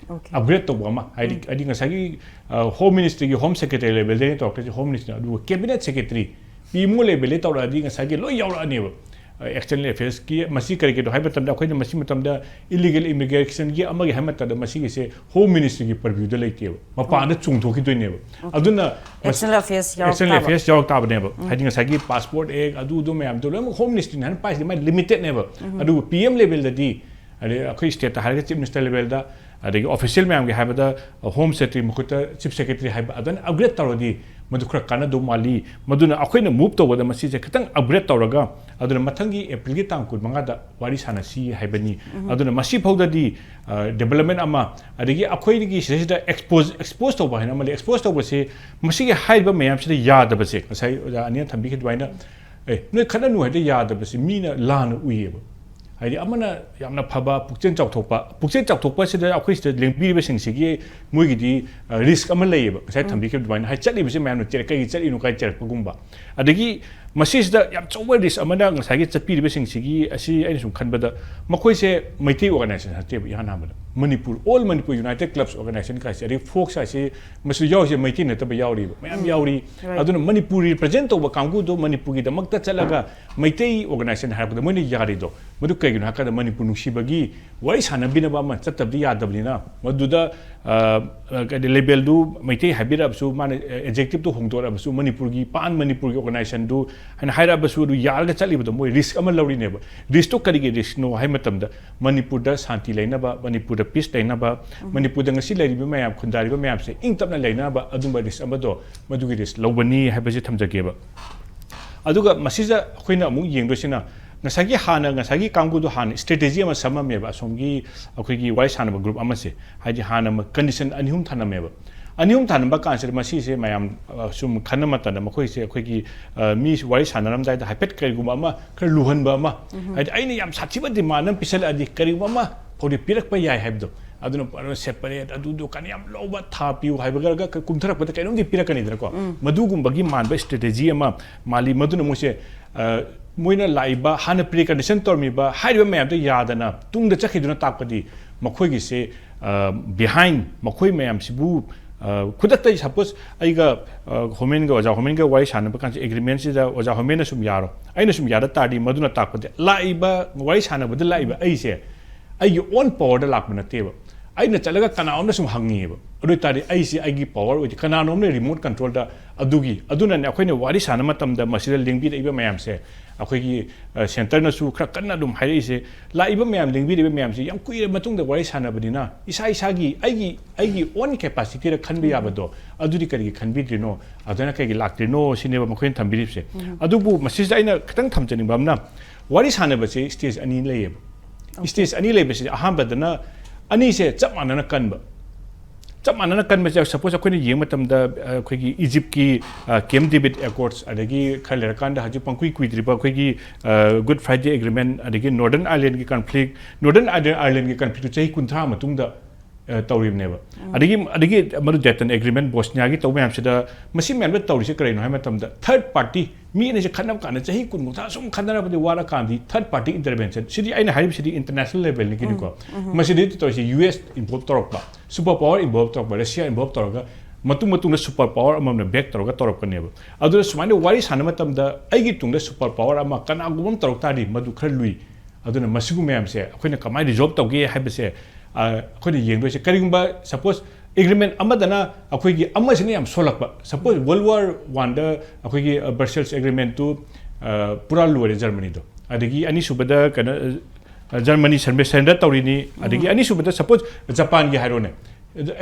Okay. Upgrade ꯇꯧꯕ ꯑꯃ, ꯍꯥꯏꯗꯤ, ꯍꯥꯏꯗꯤ ꯉꯁꯥꯏꯒꯤ, ꯑ, Home Ministryꯒꯤ Home Secretary levelꯗꯒꯤ ꯇꯧꯔꯛꯇꯣꯏꯁꯦ, Home Ministry, ꯑꯗꯨꯒ Cabinet Secretary, P M O levelꯗꯒꯤ ꯇꯧꯔꯛꯑꯗꯤ ꯉꯁꯥꯏꯒꯤ ꯂꯣꯏ ꯌꯥꯎꯔꯛꯑꯅꯦꯕ꯫ ꯑ, external affairsꯀꯤ ꯃꯁꯤ ꯀꯔꯤꯒꯤꯅꯣ ꯍꯥꯏꯕ ꯃꯇꯝꯗ, ꯑꯩꯈꯣꯏꯅ ꯃꯁꯤ ꯃꯇꯝꯗ illegal immigrationꯒꯤ ꯑꯃꯒꯤ ꯍꯥꯏꯕ ꯃꯇꯝꯗ ꯃꯁꯤꯒꯤꯁꯦ Home Ministryꯒꯤ purviewꯗ ꯂꯩꯇꯦꯕ, ꯃꯄꯥꯟꯗ ꯆꯣꯡꯊꯣꯛꯈꯤꯗꯣꯏꯅꯦꯕ꯫ ꯑꯗꯨꯅ External affairs ꯌꯥꯎꯔꯛ external ꯇꯥꯕ꯫ Affairs ꯌꯥꯎꯔꯛ ꯇꯥꯕꯅꯦꯕ꯫ ꯍꯥꯏꯗꯤ ꯉꯁꯥꯏꯒꯤ Passport Act, ꯑꯗꯨ ꯑꯗꯨ ꯃꯌꯥꯝꯗꯣ ꯂꯣꯏꯅꯃꯛ Home Ministryꯅ ꯍꯥꯟꯅ ꯄꯥꯏꯁꯤꯗꯤ, ꯃꯥꯏ limitedꯅꯦꯕ꯫ ꯑꯗꯨꯕꯨ P M levelꯗꯗꯤ, ꯑꯗꯩ ꯑꯩꯈꯣꯏ stateꯇ ꯍꯥꯏꯔꯒ Chief Minister levelꯗ, ꯑꯗꯒꯤ official ꯃꯌꯥꯝꯒꯤ ꯍꯥꯏꯕꯗ Home Secretary ꯃꯈꯨꯠꯇ Chief Secretary ꯍꯥꯏꯕ ꯑꯗꯨꯃꯥꯏꯅ upgrade ꯇꯧꯔꯗꯤ ꯃꯗꯨ ꯈꯔ ꯀꯥꯟꯅꯗꯧ ꯃꯥꯜꯂꯤ꯫ ꯃꯗꯨꯅ ꯑꯩꯈꯣꯏꯅ move ꯇꯧꯕꯗ ꯃꯁꯤꯁꯦ ꯈꯤꯇꯪ upgrade ꯇꯧꯔꯒ, ꯑꯗꯨꯅ ꯃꯊꯪꯒꯤ Aprilꯒꯤ ꯇꯥꯡ ꯀꯨꯟꯃꯉꯥꯗ ꯋꯥꯔꯤ ꯁꯥꯟꯅꯁꯤ ꯍꯥꯏꯕꯅꯤ꯫ ꯑꯗꯨꯅ ꯃꯁꯤ ꯐꯥꯎꯗꯗꯤ, ꯑ, development ꯑꯃ, ꯑꯗꯒꯤ ꯑꯩꯈꯣꯏꯒꯤ ꯁꯤꯗꯩꯁꯤꯗ expose, expose ꯇꯧꯕ ꯍꯥꯏꯅ ꯑꯃ ꯂꯩ꯫ Expose ꯇꯧꯕꯁꯦ ꯃꯁꯤꯒꯤ ꯍꯥꯏꯔꯤꯕ ꯃꯌꯥꯝꯁꯤꯗ ꯌꯥꯗꯕꯁꯦ, ꯉꯁꯥꯏ ꯑꯣꯖꯥ ꯑꯅꯤꯅ ꯊꯝꯕꯤꯈꯤꯕ ꯑꯗꯨꯃꯥꯏꯅ ꯑꯦ, ꯅꯣꯏ ꯈꯠꯅꯅꯨ ꯍꯥꯏꯗ ꯌꯥꯗꯕꯁꯤ ꯃꯤꯅ ꯂꯥꯟꯅ ꯎꯏꯌꯦꯕ꯫ ꯍꯥꯏꯗꯤ ꯑꯃꯅ ꯌꯥꯝꯅ ꯐꯕ ꯄꯨꯛꯆꯦꯜ ꯆꯥꯎꯊꯣꯛꯄ, ꯄꯨꯛꯆꯦꯜ ꯆꯥꯎꯊꯣꯛꯄ ꯑꯁꯤꯗ ꯑꯩꯈꯣꯏ ꯁꯤꯗ ꯂꯦꯡꯕꯤꯔꯤꯕꯁꯤꯡꯁꯤꯒꯤ ꯃꯣꯏꯒꯤꯗꯤ ꯔꯤꯁꯛ ꯑꯃ ꯂꯩꯌꯦꯕ꯫ ꯉꯁꯥꯏ ꯊꯝꯕꯤꯈꯤꯕ ꯑꯗꯨꯃꯥꯏꯅ ꯍꯥꯏ ꯆꯠꯂꯤꯕꯁꯤ ꯃꯌꯥꯝꯅ ꯆꯦꯔꯛ-, ꯀꯩꯒꯤ ꯆꯠꯂꯤꯅꯣ ꯀꯥꯏ ꯆꯦꯔꯛꯄꯒꯨꯝꯕ꯫ ꯑꯗꯒꯤ ꯃꯁꯤꯁꯤꯗ ꯌꯥꯝ ꯑꯆꯧꯕ ꯔꯤꯁꯛ ꯑꯃꯅ ꯉꯁꯥꯏꯒꯤ ꯆꯠꯄꯤꯔꯤꯕꯁꯤꯡꯁꯤꯒꯤ, ꯑꯁꯤ ꯑꯩꯅ ꯁꯨꯝ ꯈꯟꯕꯗ ꯃꯈꯣꯏꯁꯦ ꯃꯩꯇꯩ ꯑꯣꯔꯒꯅꯥꯏꯖꯦꯁꯟ ꯅꯠꯇꯦꯕ꯫ ꯏꯍꯥꯟ ꯍꯥꯟꯕꯗ Manipur, all Manipur united clubs organisation ꯀꯥꯏꯁꯦ, ꯑꯗꯩ ꯐꯣꯛꯁ ꯍꯥꯏꯁꯦ ꯃꯁꯤ ꯌꯥꯎꯔꯤꯁꯦ ꯃꯩꯇꯩ ꯅꯠꯇꯕ ꯌꯥꯎꯔꯤꯕ ꯃꯌꯥꯝ ꯌꯥꯎꯔꯤ꯫ Right. ꯑꯗꯨꯅ ꯃꯅꯤꯄꯨꯔ ꯔꯤꯄ꯭ꯔꯖꯦꯟ ꯇꯧꯕ ꯀꯥꯡꯕꯨꯗꯣ ꯃꯅꯤꯄꯨꯔꯒꯤꯗꯃꯛꯇ ꯆꯠꯂꯒ ꯃꯩꯇꯩ ꯑꯣꯔꯒꯅꯥꯏꯖꯦꯁꯟ ꯍꯥꯏꯔꯛꯄꯗ ꯃꯣꯏꯅ ꯌꯥꯔꯤꯗꯣ ꯃꯗꯨ ꯀꯩꯒꯤꯅꯣ ꯍꯥꯏꯔꯀꯥꯟꯗ ꯃꯅꯤꯄꯨꯔ ꯅꯨꯡꯁꯤꯕꯒꯤ ꯋꯥꯔꯤ ꯁꯥꯟꯅꯕꯤꯅꯕ ꯑꯃ ꯆꯠꯇꯕꯗꯤ ꯌꯥꯗꯕꯅꯤꯅ ꯃꯗꯨꯗ, ꯑ, ꯑ, ꯀꯩ ꯂꯦꯕꯦꯜꯗꯨ ꯃꯩꯇꯩ ꯍꯥꯏꯕꯤꯔꯛꯑꯕꯁꯨ, ꯃꯥꯅ ꯑꯦꯗꯖꯦꯛꯇꯤꯞꯇꯨ ꯍꯣꯡꯗꯣꯔꯛꯑꯕꯁꯨ, ꯃꯅꯤꯄꯨꯔꯒꯤ ꯄꯥꯟ ꯃꯅꯤꯄꯨꯔꯒꯤ ꯑꯣꯔꯒꯅꯥꯏꯖꯦꯁꯟꯗꯨ ꯍꯥꯏꯅ ꯍꯥꯏꯔꯛꯑꯕꯁꯨ, ꯑꯗꯨ ꯌꯥꯔꯒ ꯆꯠꯂꯤꯕꯗꯣ ꯃꯣꯏ ꯔꯤꯁꯛ ꯑꯃ ꯂꯧꯔꯤꯅꯦꯕ꯫ ꯔꯤꯁꯛꯇꯣ ꯀꯔꯤꯒꯤ ꯔꯤꯁꯛꯅꯣ ꯍꯥꯏ ꯃꯇꯝꯗ ꯃꯅꯤꯄꯨꯔꯗ ꯁꯥꯟꯇꯤ ꯂꯩꯅꯕ, ꯃꯅꯤꯄꯨꯔꯗ ꯄꯤꯁ ꯂꯩꯅꯕ, ꯃꯅꯤꯄꯨꯔꯗ ꯉꯁꯤ ꯂꯩꯔꯤꯕ ꯃꯌꯥꯝ, ꯈꯨꯟꯗꯥꯔꯤꯕ ꯃꯌꯥꯝꯁꯦ ꯏꯪ ꯇꯞꯅ ꯂꯩꯅꯕ ꯑꯗꯨꯝꯕ ꯔꯤꯁꯛ ꯑꯃꯗꯣ, ꯃꯗꯨꯒꯤ ꯔꯤꯁꯛ ꯂꯧꯕꯅꯤ ꯍꯥꯏꯕꯁꯦ ꯊꯝꯖꯒꯦꯕ꯫ ꯑꯗꯨꯒ ꯃꯁꯤꯗ ꯑꯩꯈꯣꯏꯅ ꯑꯃꯨꯛ ꯌꯦꯡꯗꯣꯏꯁꯤꯅ ꯉꯁꯥꯏꯒꯤ ꯍꯥꯟꯅ, ꯉꯁꯥꯏꯒꯤ ꯀꯥꯡꯕꯨꯗꯣ ꯍꯥꯟꯅ ꯁ꯭ꯇ꯭ꯔꯦꯇꯦꯖꯤ ꯑꯃ ꯁꯦꯝꯃꯝꯃꯦꯕ꯫ ꯑꯁꯣꯝꯒꯤ ꯑꯩꯈꯣꯏꯒꯤ ꯋꯥꯔꯤ ꯁꯥꯟꯅꯕ ꯒ꯭ꯔꯨꯞ ꯑꯃꯁꯦ, ꯍꯥꯏꯗꯤ ꯍꯥꯟꯅ ꯀꯟꯗꯤꯁꯟ ꯑꯅꯤ ꯑꯍꯨꯝ ꯊꯝꯂꯝꯃꯦꯕ꯫ ꯑꯅꯤ ꯑꯍꯨꯝ ꯊꯝꯂꯝꯕ ꯀꯥꯟꯁꯤꯗ ꯃꯁꯤꯁꯦ ꯃꯌꯥꯝ, ꯑ, ꯁꯨꯝ ꯈꯟꯅ ꯃꯇꯝꯗ ꯃꯈꯣꯏꯁꯦ ꯑꯩꯈꯣꯏꯒꯤ, ꯑ, ꯃꯤ ꯋꯥꯔꯤ ꯁꯥꯟꯅꯔꯝꯗꯥꯏꯗ ꯍꯥꯏꯐꯦꯠ ꯀꯔꯤꯒꯨꯝꯕ ꯑꯃ ꯈꯔ ꯂꯨꯍꯟꯕ ꯑꯃ, ꯍꯥꯏꯗꯤ ꯑꯩꯅ ꯌꯥꯝ ꯁꯥꯊꯤꯕ ꯗꯤꯃꯥꯟ ꯑꯃ ꯄꯤꯁꯜꯂꯛꯑꯗꯤ ꯀꯔꯤꯒꯨꯝꯕ ꯑꯃ ꯐꯥꯎꯗꯤ ꯄꯤꯔꯛꯄ ꯌꯥꯏ ꯍꯥꯏꯕꯗꯣ꯫ ꯑꯗꯨꯅ ꯁꯦꯄꯔꯦꯠ ꯑꯗꯨꯗꯣ ꯀꯅ ꯌꯥꯝ ꯂꯧꯕ, ꯊꯥ ꯄꯤꯌꯨ ꯍꯥꯏꯕꯒ ꯀꯨꯝꯊꯔꯛꯄꯗ ꯀꯩꯅꯣꯝꯗꯤ ꯄꯤꯔꯛꯀꯅꯤꯗꯅꯀꯣ꯫ ꯃꯗꯨꯒꯨꯝꯕꯒꯤ ꯃꯥꯟꯕ ꯁ꯭ꯇ꯭ꯔꯦꯇꯦꯖꯤ ꯑꯃ ꯃꯥꯜꯂꯤ꯫ ꯃꯗꯨꯅ ꯃꯣꯏꯁꯦ, ꯑ, ꯃꯣꯏꯅ ꯂꯥꯛꯏꯕ ꯍꯥꯟꯅ ꯄ꯭ꯔꯤ ꯀꯟꯗꯤꯁꯟ ꯇꯧꯔꯝꯃꯤꯕ ꯍꯥꯏꯔꯤꯕ ꯃꯌꯥꯝꯗꯣ ꯌꯥꯗꯅ ꯇꯨꯡꯗ ꯆꯠꯈꯤꯗꯨꯅ ꯇꯥꯛꯄꯗꯤ ꯃꯈꯣꯏꯒꯤꯁꯦ, ꯑ, ꯕꯤꯍꯥꯏꯟ, ꯃꯈꯣꯏ ꯃꯌꯥꯝꯁꯤꯕꯨ, ꯑ, ꯈꯨꯗꯛꯇ ꯁꯄꯣꯁ ꯑꯩꯒ, ꯑ, ꯍꯣꯃꯦꯟꯒ, ꯑꯣꯖꯥ ꯍꯣꯃꯦꯟꯒ ꯋꯥꯔꯤ ꯁꯥꯟꯅꯕ ꯀꯥꯟꯁꯦ ꯑꯦꯒ꯭ꯔꯤꯃꯦꯟꯁꯤꯗ ꯑꯣꯖꯥ ꯍꯣꯃꯦꯟꯅ ꯁꯨꯝ ꯌꯥꯔꯣ, ꯑꯩꯅ ꯁꯨꯝ ꯌꯥꯗ ꯇꯥꯔꯗꯤ ꯃꯗꯨꯅ ꯇꯥꯛꯄꯗꯤ ꯂꯥꯛꯏꯕ ꯋꯥꯔꯤ ꯁꯥꯟꯅꯕꯗ ꯂꯥꯛꯏꯕ ꯑꯩꯁꯦ ꯑꯩꯒꯤ ꯑꯣꯟ ꯄꯋꯔꯗ ꯂꯥꯛꯄ ꯅꯠꯇꯦꯕ꯫ ꯑꯩꯅ ꯆꯠꯂꯒ ꯀꯅꯥꯅꯣꯝꯅ ꯁꯨꯝ ꯍꯪꯉꯤꯑꯕ꯫ ꯑꯗꯨ ꯑꯣꯏ ꯇꯥꯔꯗꯤ ꯑꯩꯁꯦ ꯑꯩꯒꯤ ꯄꯋꯔ ꯑꯣꯏꯗꯦ, ꯀꯅꯥꯅꯣꯝꯅ ꯔꯤꯃꯣꯠ ꯀꯟꯇ꯭ꯔꯣꯜꯗ ꯑꯗꯨꯒꯤ꯫ ꯑꯗꯨꯅꯅꯦ ꯑꯩꯈꯣꯏꯅ ꯋꯥꯔꯤ ꯁꯥꯟꯅꯕ ꯃꯇꯝꯗ ꯃꯁꯤꯗ ꯂꯦꯡꯕꯤꯔꯛꯏꯕ ꯃꯌꯥꯝꯁꯦ ꯑꯩꯈꯣꯏꯒꯤ, ꯑ, ꯁꯦꯟꯇꯔꯅꯁꯨ ꯈꯔ ꯀꯟꯅ ꯑꯗꯨꯝ ꯍꯥꯏꯔꯛꯏꯁꯦ, ꯂꯥꯛꯏꯕ ꯃꯌꯥꯝ, ꯂꯦꯡꯕꯤꯔꯛꯏꯕ ꯃꯌꯥꯝꯁꯦ ꯌꯥꯝ ꯀꯨꯏꯔꯕ ꯃꯇꯨꯡꯗ ꯋꯥꯔꯤ ꯁꯥꯟꯅꯕꯅꯤꯅ ꯏꯁꯥ ꯏꯁꯥꯒꯤ, ꯑꯩꯒꯤ, ꯑꯩꯒꯤ ꯑꯣꯟ ꯀꯦꯄꯥꯁꯤꯇꯤꯗ ꯈꯟꯕ ꯌꯥꯕꯗꯣ ꯑꯗꯨꯗꯤ ꯀꯔꯤꯒꯤ ꯈꯟꯕꯤꯗ꯭ꯔꯤꯅꯣ, ꯑꯗꯨꯅ ꯀꯩꯒꯤ ꯂꯥꯛꯇ꯭ꯔꯤꯅꯣ ꯁꯤꯅꯦꯕ ꯃꯈꯣꯏꯅ ꯊꯝꯕꯤꯔꯤꯕꯁꯦ꯫ ꯑꯗꯨꯕꯨ ꯃꯁꯤꯗ ꯑꯩꯅ ꯈꯤꯇꯪ ꯊꯝꯖꯅꯤꯡꯕ ꯑꯃꯅ, ꯋꯥꯔꯤ ꯁꯥꯟꯅꯕꯁꯦ ꯁ꯭ꯇꯦꯖ ꯑꯅꯤ ꯂꯩꯌꯦꯕ꯫ ꯁ꯭ꯇꯦꯖ ꯑꯅꯤ ꯂꯩꯕꯁꯤꯗ ꯑꯍꯥꯟꯕꯗꯅ ꯑꯅꯤꯁꯦ ꯆꯞ ꯃꯥꯟꯅꯅ ꯀꯟꯕ, ꯆꯞ ꯃꯥꯟꯅꯅ ꯀꯟꯕꯁꯦ, ꯁꯄꯣꯁ ꯑꯩꯈꯣꯏꯅ ꯌꯦꯡꯕ ꯃꯇꯝꯗ ꯑꯩꯈꯣꯏꯒꯤ ꯏꯖꯤꯞꯀꯤ ꯀꯦꯝ ꯗꯦꯕꯤꯠ ꯑꯦꯀꯣꯔꯠꯁ, ꯑꯗꯒꯤ ꯈꯔ ꯂꯩꯔꯀꯥꯟꯗ ꯍꯧꯖꯤꯛ ꯄꯪꯀꯨꯏ ꯀꯨꯏꯗ꯭ꯔꯤꯕ ꯑꯩꯈꯣꯏꯒꯤ ꯒꯨꯗ ꯐ꯭ꯔꯥꯏꯗꯦ ꯑꯦꯒ꯭ꯔꯤꯃꯦꯟ, ꯑꯗꯒꯤ ꯅꯣꯔꯗꯔꯟ ꯑꯥꯏꯂꯦꯟꯒꯤ ꯀꯟꯐ꯭ꯂꯤꯛ, ꯅꯣꯔꯗꯔꯟ ꯑꯥꯏꯂꯦꯟꯒꯤ ꯀꯟꯐ꯭ꯂꯤꯛꯇꯨ ꯆꯍꯤ ꯀꯨꯟꯊ꯭ꯔꯥ ꯃꯇꯨꯡꯗ ꯇꯧꯔꯤꯕꯅꯦꯕ꯫ ꯑꯗꯒꯤ ꯑꯗꯒꯤ ꯃꯗꯨ ꯗꯦꯇꯟ ꯑꯦꯒ꯭ꯔꯤꯃꯦꯟ ꯕꯣꯁꯅꯤꯌꯥꯒꯤ ꯇꯧꯕ ꯃꯌꯥꯝꯁꯤꯗ, ꯃꯁꯤ ꯃꯌꯥꯝꯗ ꯇꯧꯔꯤꯁꯦ ꯀꯔꯤꯅꯣ ꯍꯥꯏꯕ ꯃꯇꯝꯗ, ꯊꯔꯗ ꯄꯥꯔꯇꯤ, ꯃꯤ ꯑꯅꯤꯁꯦ ꯈꯠꯅꯕ ꯀꯥꯟꯗ ꯆꯍꯤ ꯀꯨꯟ ꯀꯨꯟꯊ꯭ꯔꯥ ꯁꯨꯝ ꯈꯠꯅꯔꯕꯗꯤ ꯋꯥꯔꯀꯥꯟꯗꯤ ꯊꯔꯗ ꯄꯥꯔꯇꯤ ꯏꯟꯇꯔꯚꯦꯟꯁꯟ, ꯁꯤꯗꯤ ꯑꯩꯅ ꯍꯥꯏꯔꯤꯕꯁꯤꯗꯤ ꯏꯟꯇꯔꯅꯦꯁꯅꯦꯜ ꯂꯦꯚꯦꯜꯅꯤꯀꯣ꯫ ꯃꯁꯤꯗꯤ ꯇꯧꯔꯤꯁꯦ ꯌꯨ ꯑꯦꯁ ꯏꯟꯚꯣꯜꯕ ꯇꯧꯔꯛꯄ, ꯁꯨꯄꯔ ꯄꯥꯋꯔ ꯏꯟꯚꯣꯜꯕ ꯇꯧꯔꯛꯄ, ꯔꯁꯤꯌꯥ ꯏꯟꯚꯣꯜꯕ ꯇꯧꯔꯒ, ꯃꯇꯨꯡ ꯃꯇꯨꯡꯗ ꯁꯨꯄꯔ ꯄꯥꯋꯔ ꯑꯃꯃꯝꯅ ꯕꯦꯛ ꯇꯧꯔꯒ ꯇꯧꯔꯛꯄꯅꯦꯕ꯫ ꯑꯗꯨꯅ ꯁꯨꯃꯥꯏꯅ ꯋꯥꯔꯤ ꯁꯥꯟꯅꯕ ꯃꯇꯝꯗ ꯑꯩꯒꯤ ꯇꯨꯡꯗ ꯁꯨꯄꯔ ꯄꯥꯋꯔ ꯑꯃ ꯀꯅꯥꯒꯨꯝꯕ ꯑꯃ ꯇꯧꯔꯛ ꯇꯥꯔꯗꯤ ꯃꯗꯨ ꯈꯔ ꯂꯨꯏ꯫ ꯑꯗꯨꯅ ꯃꯁꯤꯒꯨꯝꯕ ꯃꯌꯥꯝꯁꯦ ꯑꯩꯈꯣꯏꯅ ꯀꯃꯥꯏꯅ ꯔꯤꯖꯣꯜꯕ ꯇꯧꯒꯦ ꯍꯥꯏꯕꯁꯦ ꯑꯩꯈꯣꯏꯅ ꯌꯦꯡꯗꯣꯏꯁꯦ꯫ ꯀꯔꯤꯒꯨꯝꯕ ꯁꯄꯣꯁ ꯑꯦꯒ꯭ꯔꯤꯃꯦꯟ ꯑꯃꯗꯅ ꯑꯩꯈꯣꯏꯒꯤ ꯑꯃꯁꯤꯅ ꯌꯥꯝ ꯁꯣꯜꯂꯛꯄ, ꯁꯄꯣꯁ ꯋꯥꯔꯜ ꯋꯥꯔ ꯋꯥꯟꯗ ꯑꯩꯈꯣꯏꯒꯤ ꯕ꯭ꯔꯁꯦꯜꯁ ꯑꯦꯒ꯭ꯔꯤꯃꯦꯟꯇꯨ ꯄꯨꯔꯥ ꯂꯣꯏꯔꯦ ꯖꯔꯃꯅꯤꯗꯣ꯫ ꯑꯗꯒꯤ ꯑꯅꯤꯁꯨꯕꯗ ꯀꯩꯅꯣ, ꯖꯔꯃꯅꯤ ꯁꯔꯦꯟꯗꯔ ꯇꯧꯔꯤꯅꯤ꯫ ꯑꯗꯒꯤ ꯑꯅꯤꯁꯨꯕꯗ ꯁꯄꯣꯁ ꯖꯄꯥꯟꯒꯤ ꯍꯥꯏꯔꯣꯅꯦ,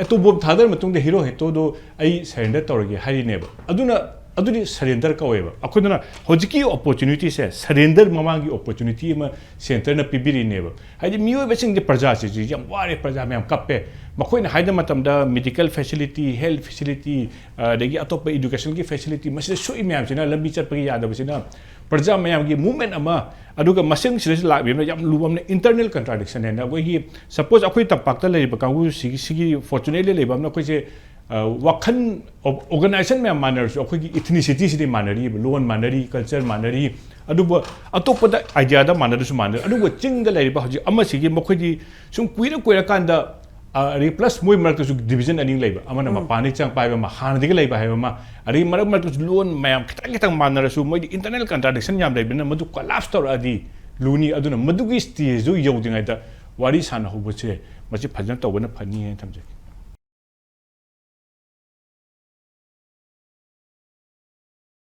ꯑꯦꯇꯣꯝ ꯕꯣꯝ ꯊꯥꯗꯔ ꯃꯇꯨꯡꯗ ꯍꯤꯔꯣ ꯍꯤꯇꯣꯗꯣ ꯑꯩ ꯁꯔꯦꯟꯗꯔ ꯇꯧꯔꯒꯦ ꯍꯥꯏꯔꯤꯅꯦꯕ꯫ ꯑꯗꯨꯅ ꯑꯗꯨꯗꯤ ꯁꯔꯦꯟꯗꯔ ꯀꯧꯋꯦꯕ꯫ ꯑꯩꯈꯣꯏꯗꯨꯅ ꯍꯧꯖꯤꯛꯀꯤ ꯑꯣꯄꯣꯔꯆꯨꯅꯤꯇꯤꯁꯦ, ꯁꯔꯦꯟꯗꯔ ꯃꯃꯥꯡꯒꯤ ꯑꯣꯄꯣꯔꯆꯨꯅꯤꯇꯤ ꯑꯃ ꯁꯦꯟꯇꯔꯅ ꯄꯤꯕꯤꯔꯤꯅꯦꯕ꯫ ꯍꯥꯏꯗꯤ ꯃꯤꯑꯣꯏꯕꯁꯤꯡꯁꯦ, ꯄ꯭ꯔꯖꯥꯁꯤꯡꯁꯦ ꯌꯥꯝ ꯋꯥꯔꯦ, ꯄ꯭ꯔꯖꯥ ꯃꯌꯥꯝ ꯀꯞꯄꯦ꯫ ꯃꯈꯣꯏꯅ ꯍꯥꯏꯗ ꯃꯇꯝꯗ ꯃꯦꯗꯤꯀꯦꯜ ꯐꯦꯁꯤꯂꯤꯇꯤ, ꯍꯦꯜꯊ ꯐꯦꯁꯤꯂꯤꯇꯤ, ꯑꯗꯒꯤ ꯑꯇꯣꯞꯄ ꯏꯗꯨꯀꯦꯁꯟꯒꯤ ꯐꯦꯁꯤꯂꯤꯇꯤ, ꯃꯁꯤꯗ ꯁꯣꯛꯏ ꯃꯌꯥꯝꯁꯤꯅ, ꯂꯝꯕꯤ ꯆꯠꯄꯒꯤ ꯌꯥꯗꯕꯁꯤꯅ, ꯄ꯭ꯔꯖꯥ ꯃꯌꯥꯝꯒꯤ ꯃꯨꯞꯃꯦꯟ ꯑꯃ, ꯑꯗꯨꯒ ꯃꯁꯤꯡꯁꯤꯗꯁꯨ ꯂꯥꯛꯂꯤꯕ ꯌꯥꯝ ꯂꯨꯕ ꯑꯃꯅ ꯏꯟꯇꯔꯅꯦꯜ ꯀꯟꯇ꯭ꯔꯥꯗꯤꯛꯁꯟ ꯍꯥꯏꯅ꯫ ꯑꯩꯈꯣꯏꯒꯤ ꯁꯄꯣꯁ ꯑꯩꯈꯣꯏ ꯇꯝꯄꯥꯛꯇ ꯂꯩꯔꯤꯕ ꯀꯥꯡꯕꯨꯁꯤꯒꯤ, ꯁꯤꯒꯤ ꯐꯣꯔꯆꯨꯅꯦꯠꯂꯤ ꯂꯩꯕ ꯑꯃꯅ ꯑꯩꯈꯣꯏꯁꯦ, ꯑ, ꯋꯥꯈꯜ, ꯑꯣ-, ꯑꯣꯔꯒꯅꯥꯏꯖꯦꯁꯟ ꯃꯌꯥꯝ ꯃꯥꯟꯅꯔꯁꯨ ꯑꯩꯈꯣꯏꯒꯤ ꯏꯊꯤꯅꯤꯁꯤꯇꯤꯁꯤꯗꯤ ꯃꯥꯟꯅꯔꯤꯕ, ꯂꯣꯟ ꯃꯥꯟꯅꯔꯤ, ꯀꯜꯆꯔ ꯃꯥꯟꯅꯔꯤ, ꯑꯗꯨꯕꯨ ꯑꯇꯣꯞꯄꯗ ꯑꯥꯏꯗꯤꯌꯥꯗ ꯃꯥꯟꯅꯗ꯭ꯔꯁꯨ ꯃꯥꯟꯅꯔꯤ꯫ ꯑꯗꯨꯕꯨ ꯆꯤꯡꯗ ꯂꯩꯔꯤꯕ ꯍꯧꯖꯤꯛ ꯑꯃꯁꯤꯒꯤ ꯃꯈꯣꯏꯗꯤ ꯁꯨꯝ ꯀꯨꯏꯔ ꯀꯨꯏꯔꯀꯥꯟꯗ, ꯑ, ꯑꯗꯒꯤ ꯄ꯭ꯂꯁ ꯃꯣꯏ ꯃꯔꯛꯇꯁꯨ ꯗꯤꯕꯤꯖꯟ ꯑꯅꯤ ꯂꯩꯕ, ꯑꯃꯅ ꯃꯄꯥꯟꯗꯒꯤ ꯆꯪꯉꯛꯄ ꯍꯥꯏꯕ ꯑꯃ, ꯍꯥꯟꯅꯗꯒꯤ ꯂꯩꯕ ꯍꯥꯏꯕ ꯑꯃ, ꯑꯗꯒꯤ ꯃꯔꯛ ꯃꯔꯛꯇꯁꯨ ꯂꯣꯟ ꯃꯌꯥꯝ ꯈꯤꯇꯪ ꯈꯤꯇꯪ ꯃꯥꯟꯅꯔꯁꯨ ꯃꯣꯏꯗꯤ ꯏꯟꯇꯔꯅꯦꯜ ꯀꯟꯇ꯭ꯔꯥꯗꯤꯛꯁꯟ ꯌꯥꯝ ꯂꯩꯕꯅꯤꯅ ꯃꯗꯨ ꯀꯣꯂꯥꯞꯁ ꯇꯧꯔꯛꯑꯗꯤ ꯂꯨꯅꯤ꯫ ꯑꯗꯨꯅ ꯃꯗꯨꯒꯤ ꯁ꯭ꯇꯦꯖꯇꯨ ꯌꯧꯗ꯭ꯔꯤꯉꯩꯗ ꯋꯥꯔꯤ ꯁꯥꯟꯅꯍꯧꯕꯁꯦ ꯃꯁꯤ ꯐꯖꯅ ꯇꯧꯕꯅ ꯐꯅꯤ ꯍꯥꯏꯅ ꯊꯝꯖꯒꯦ꯫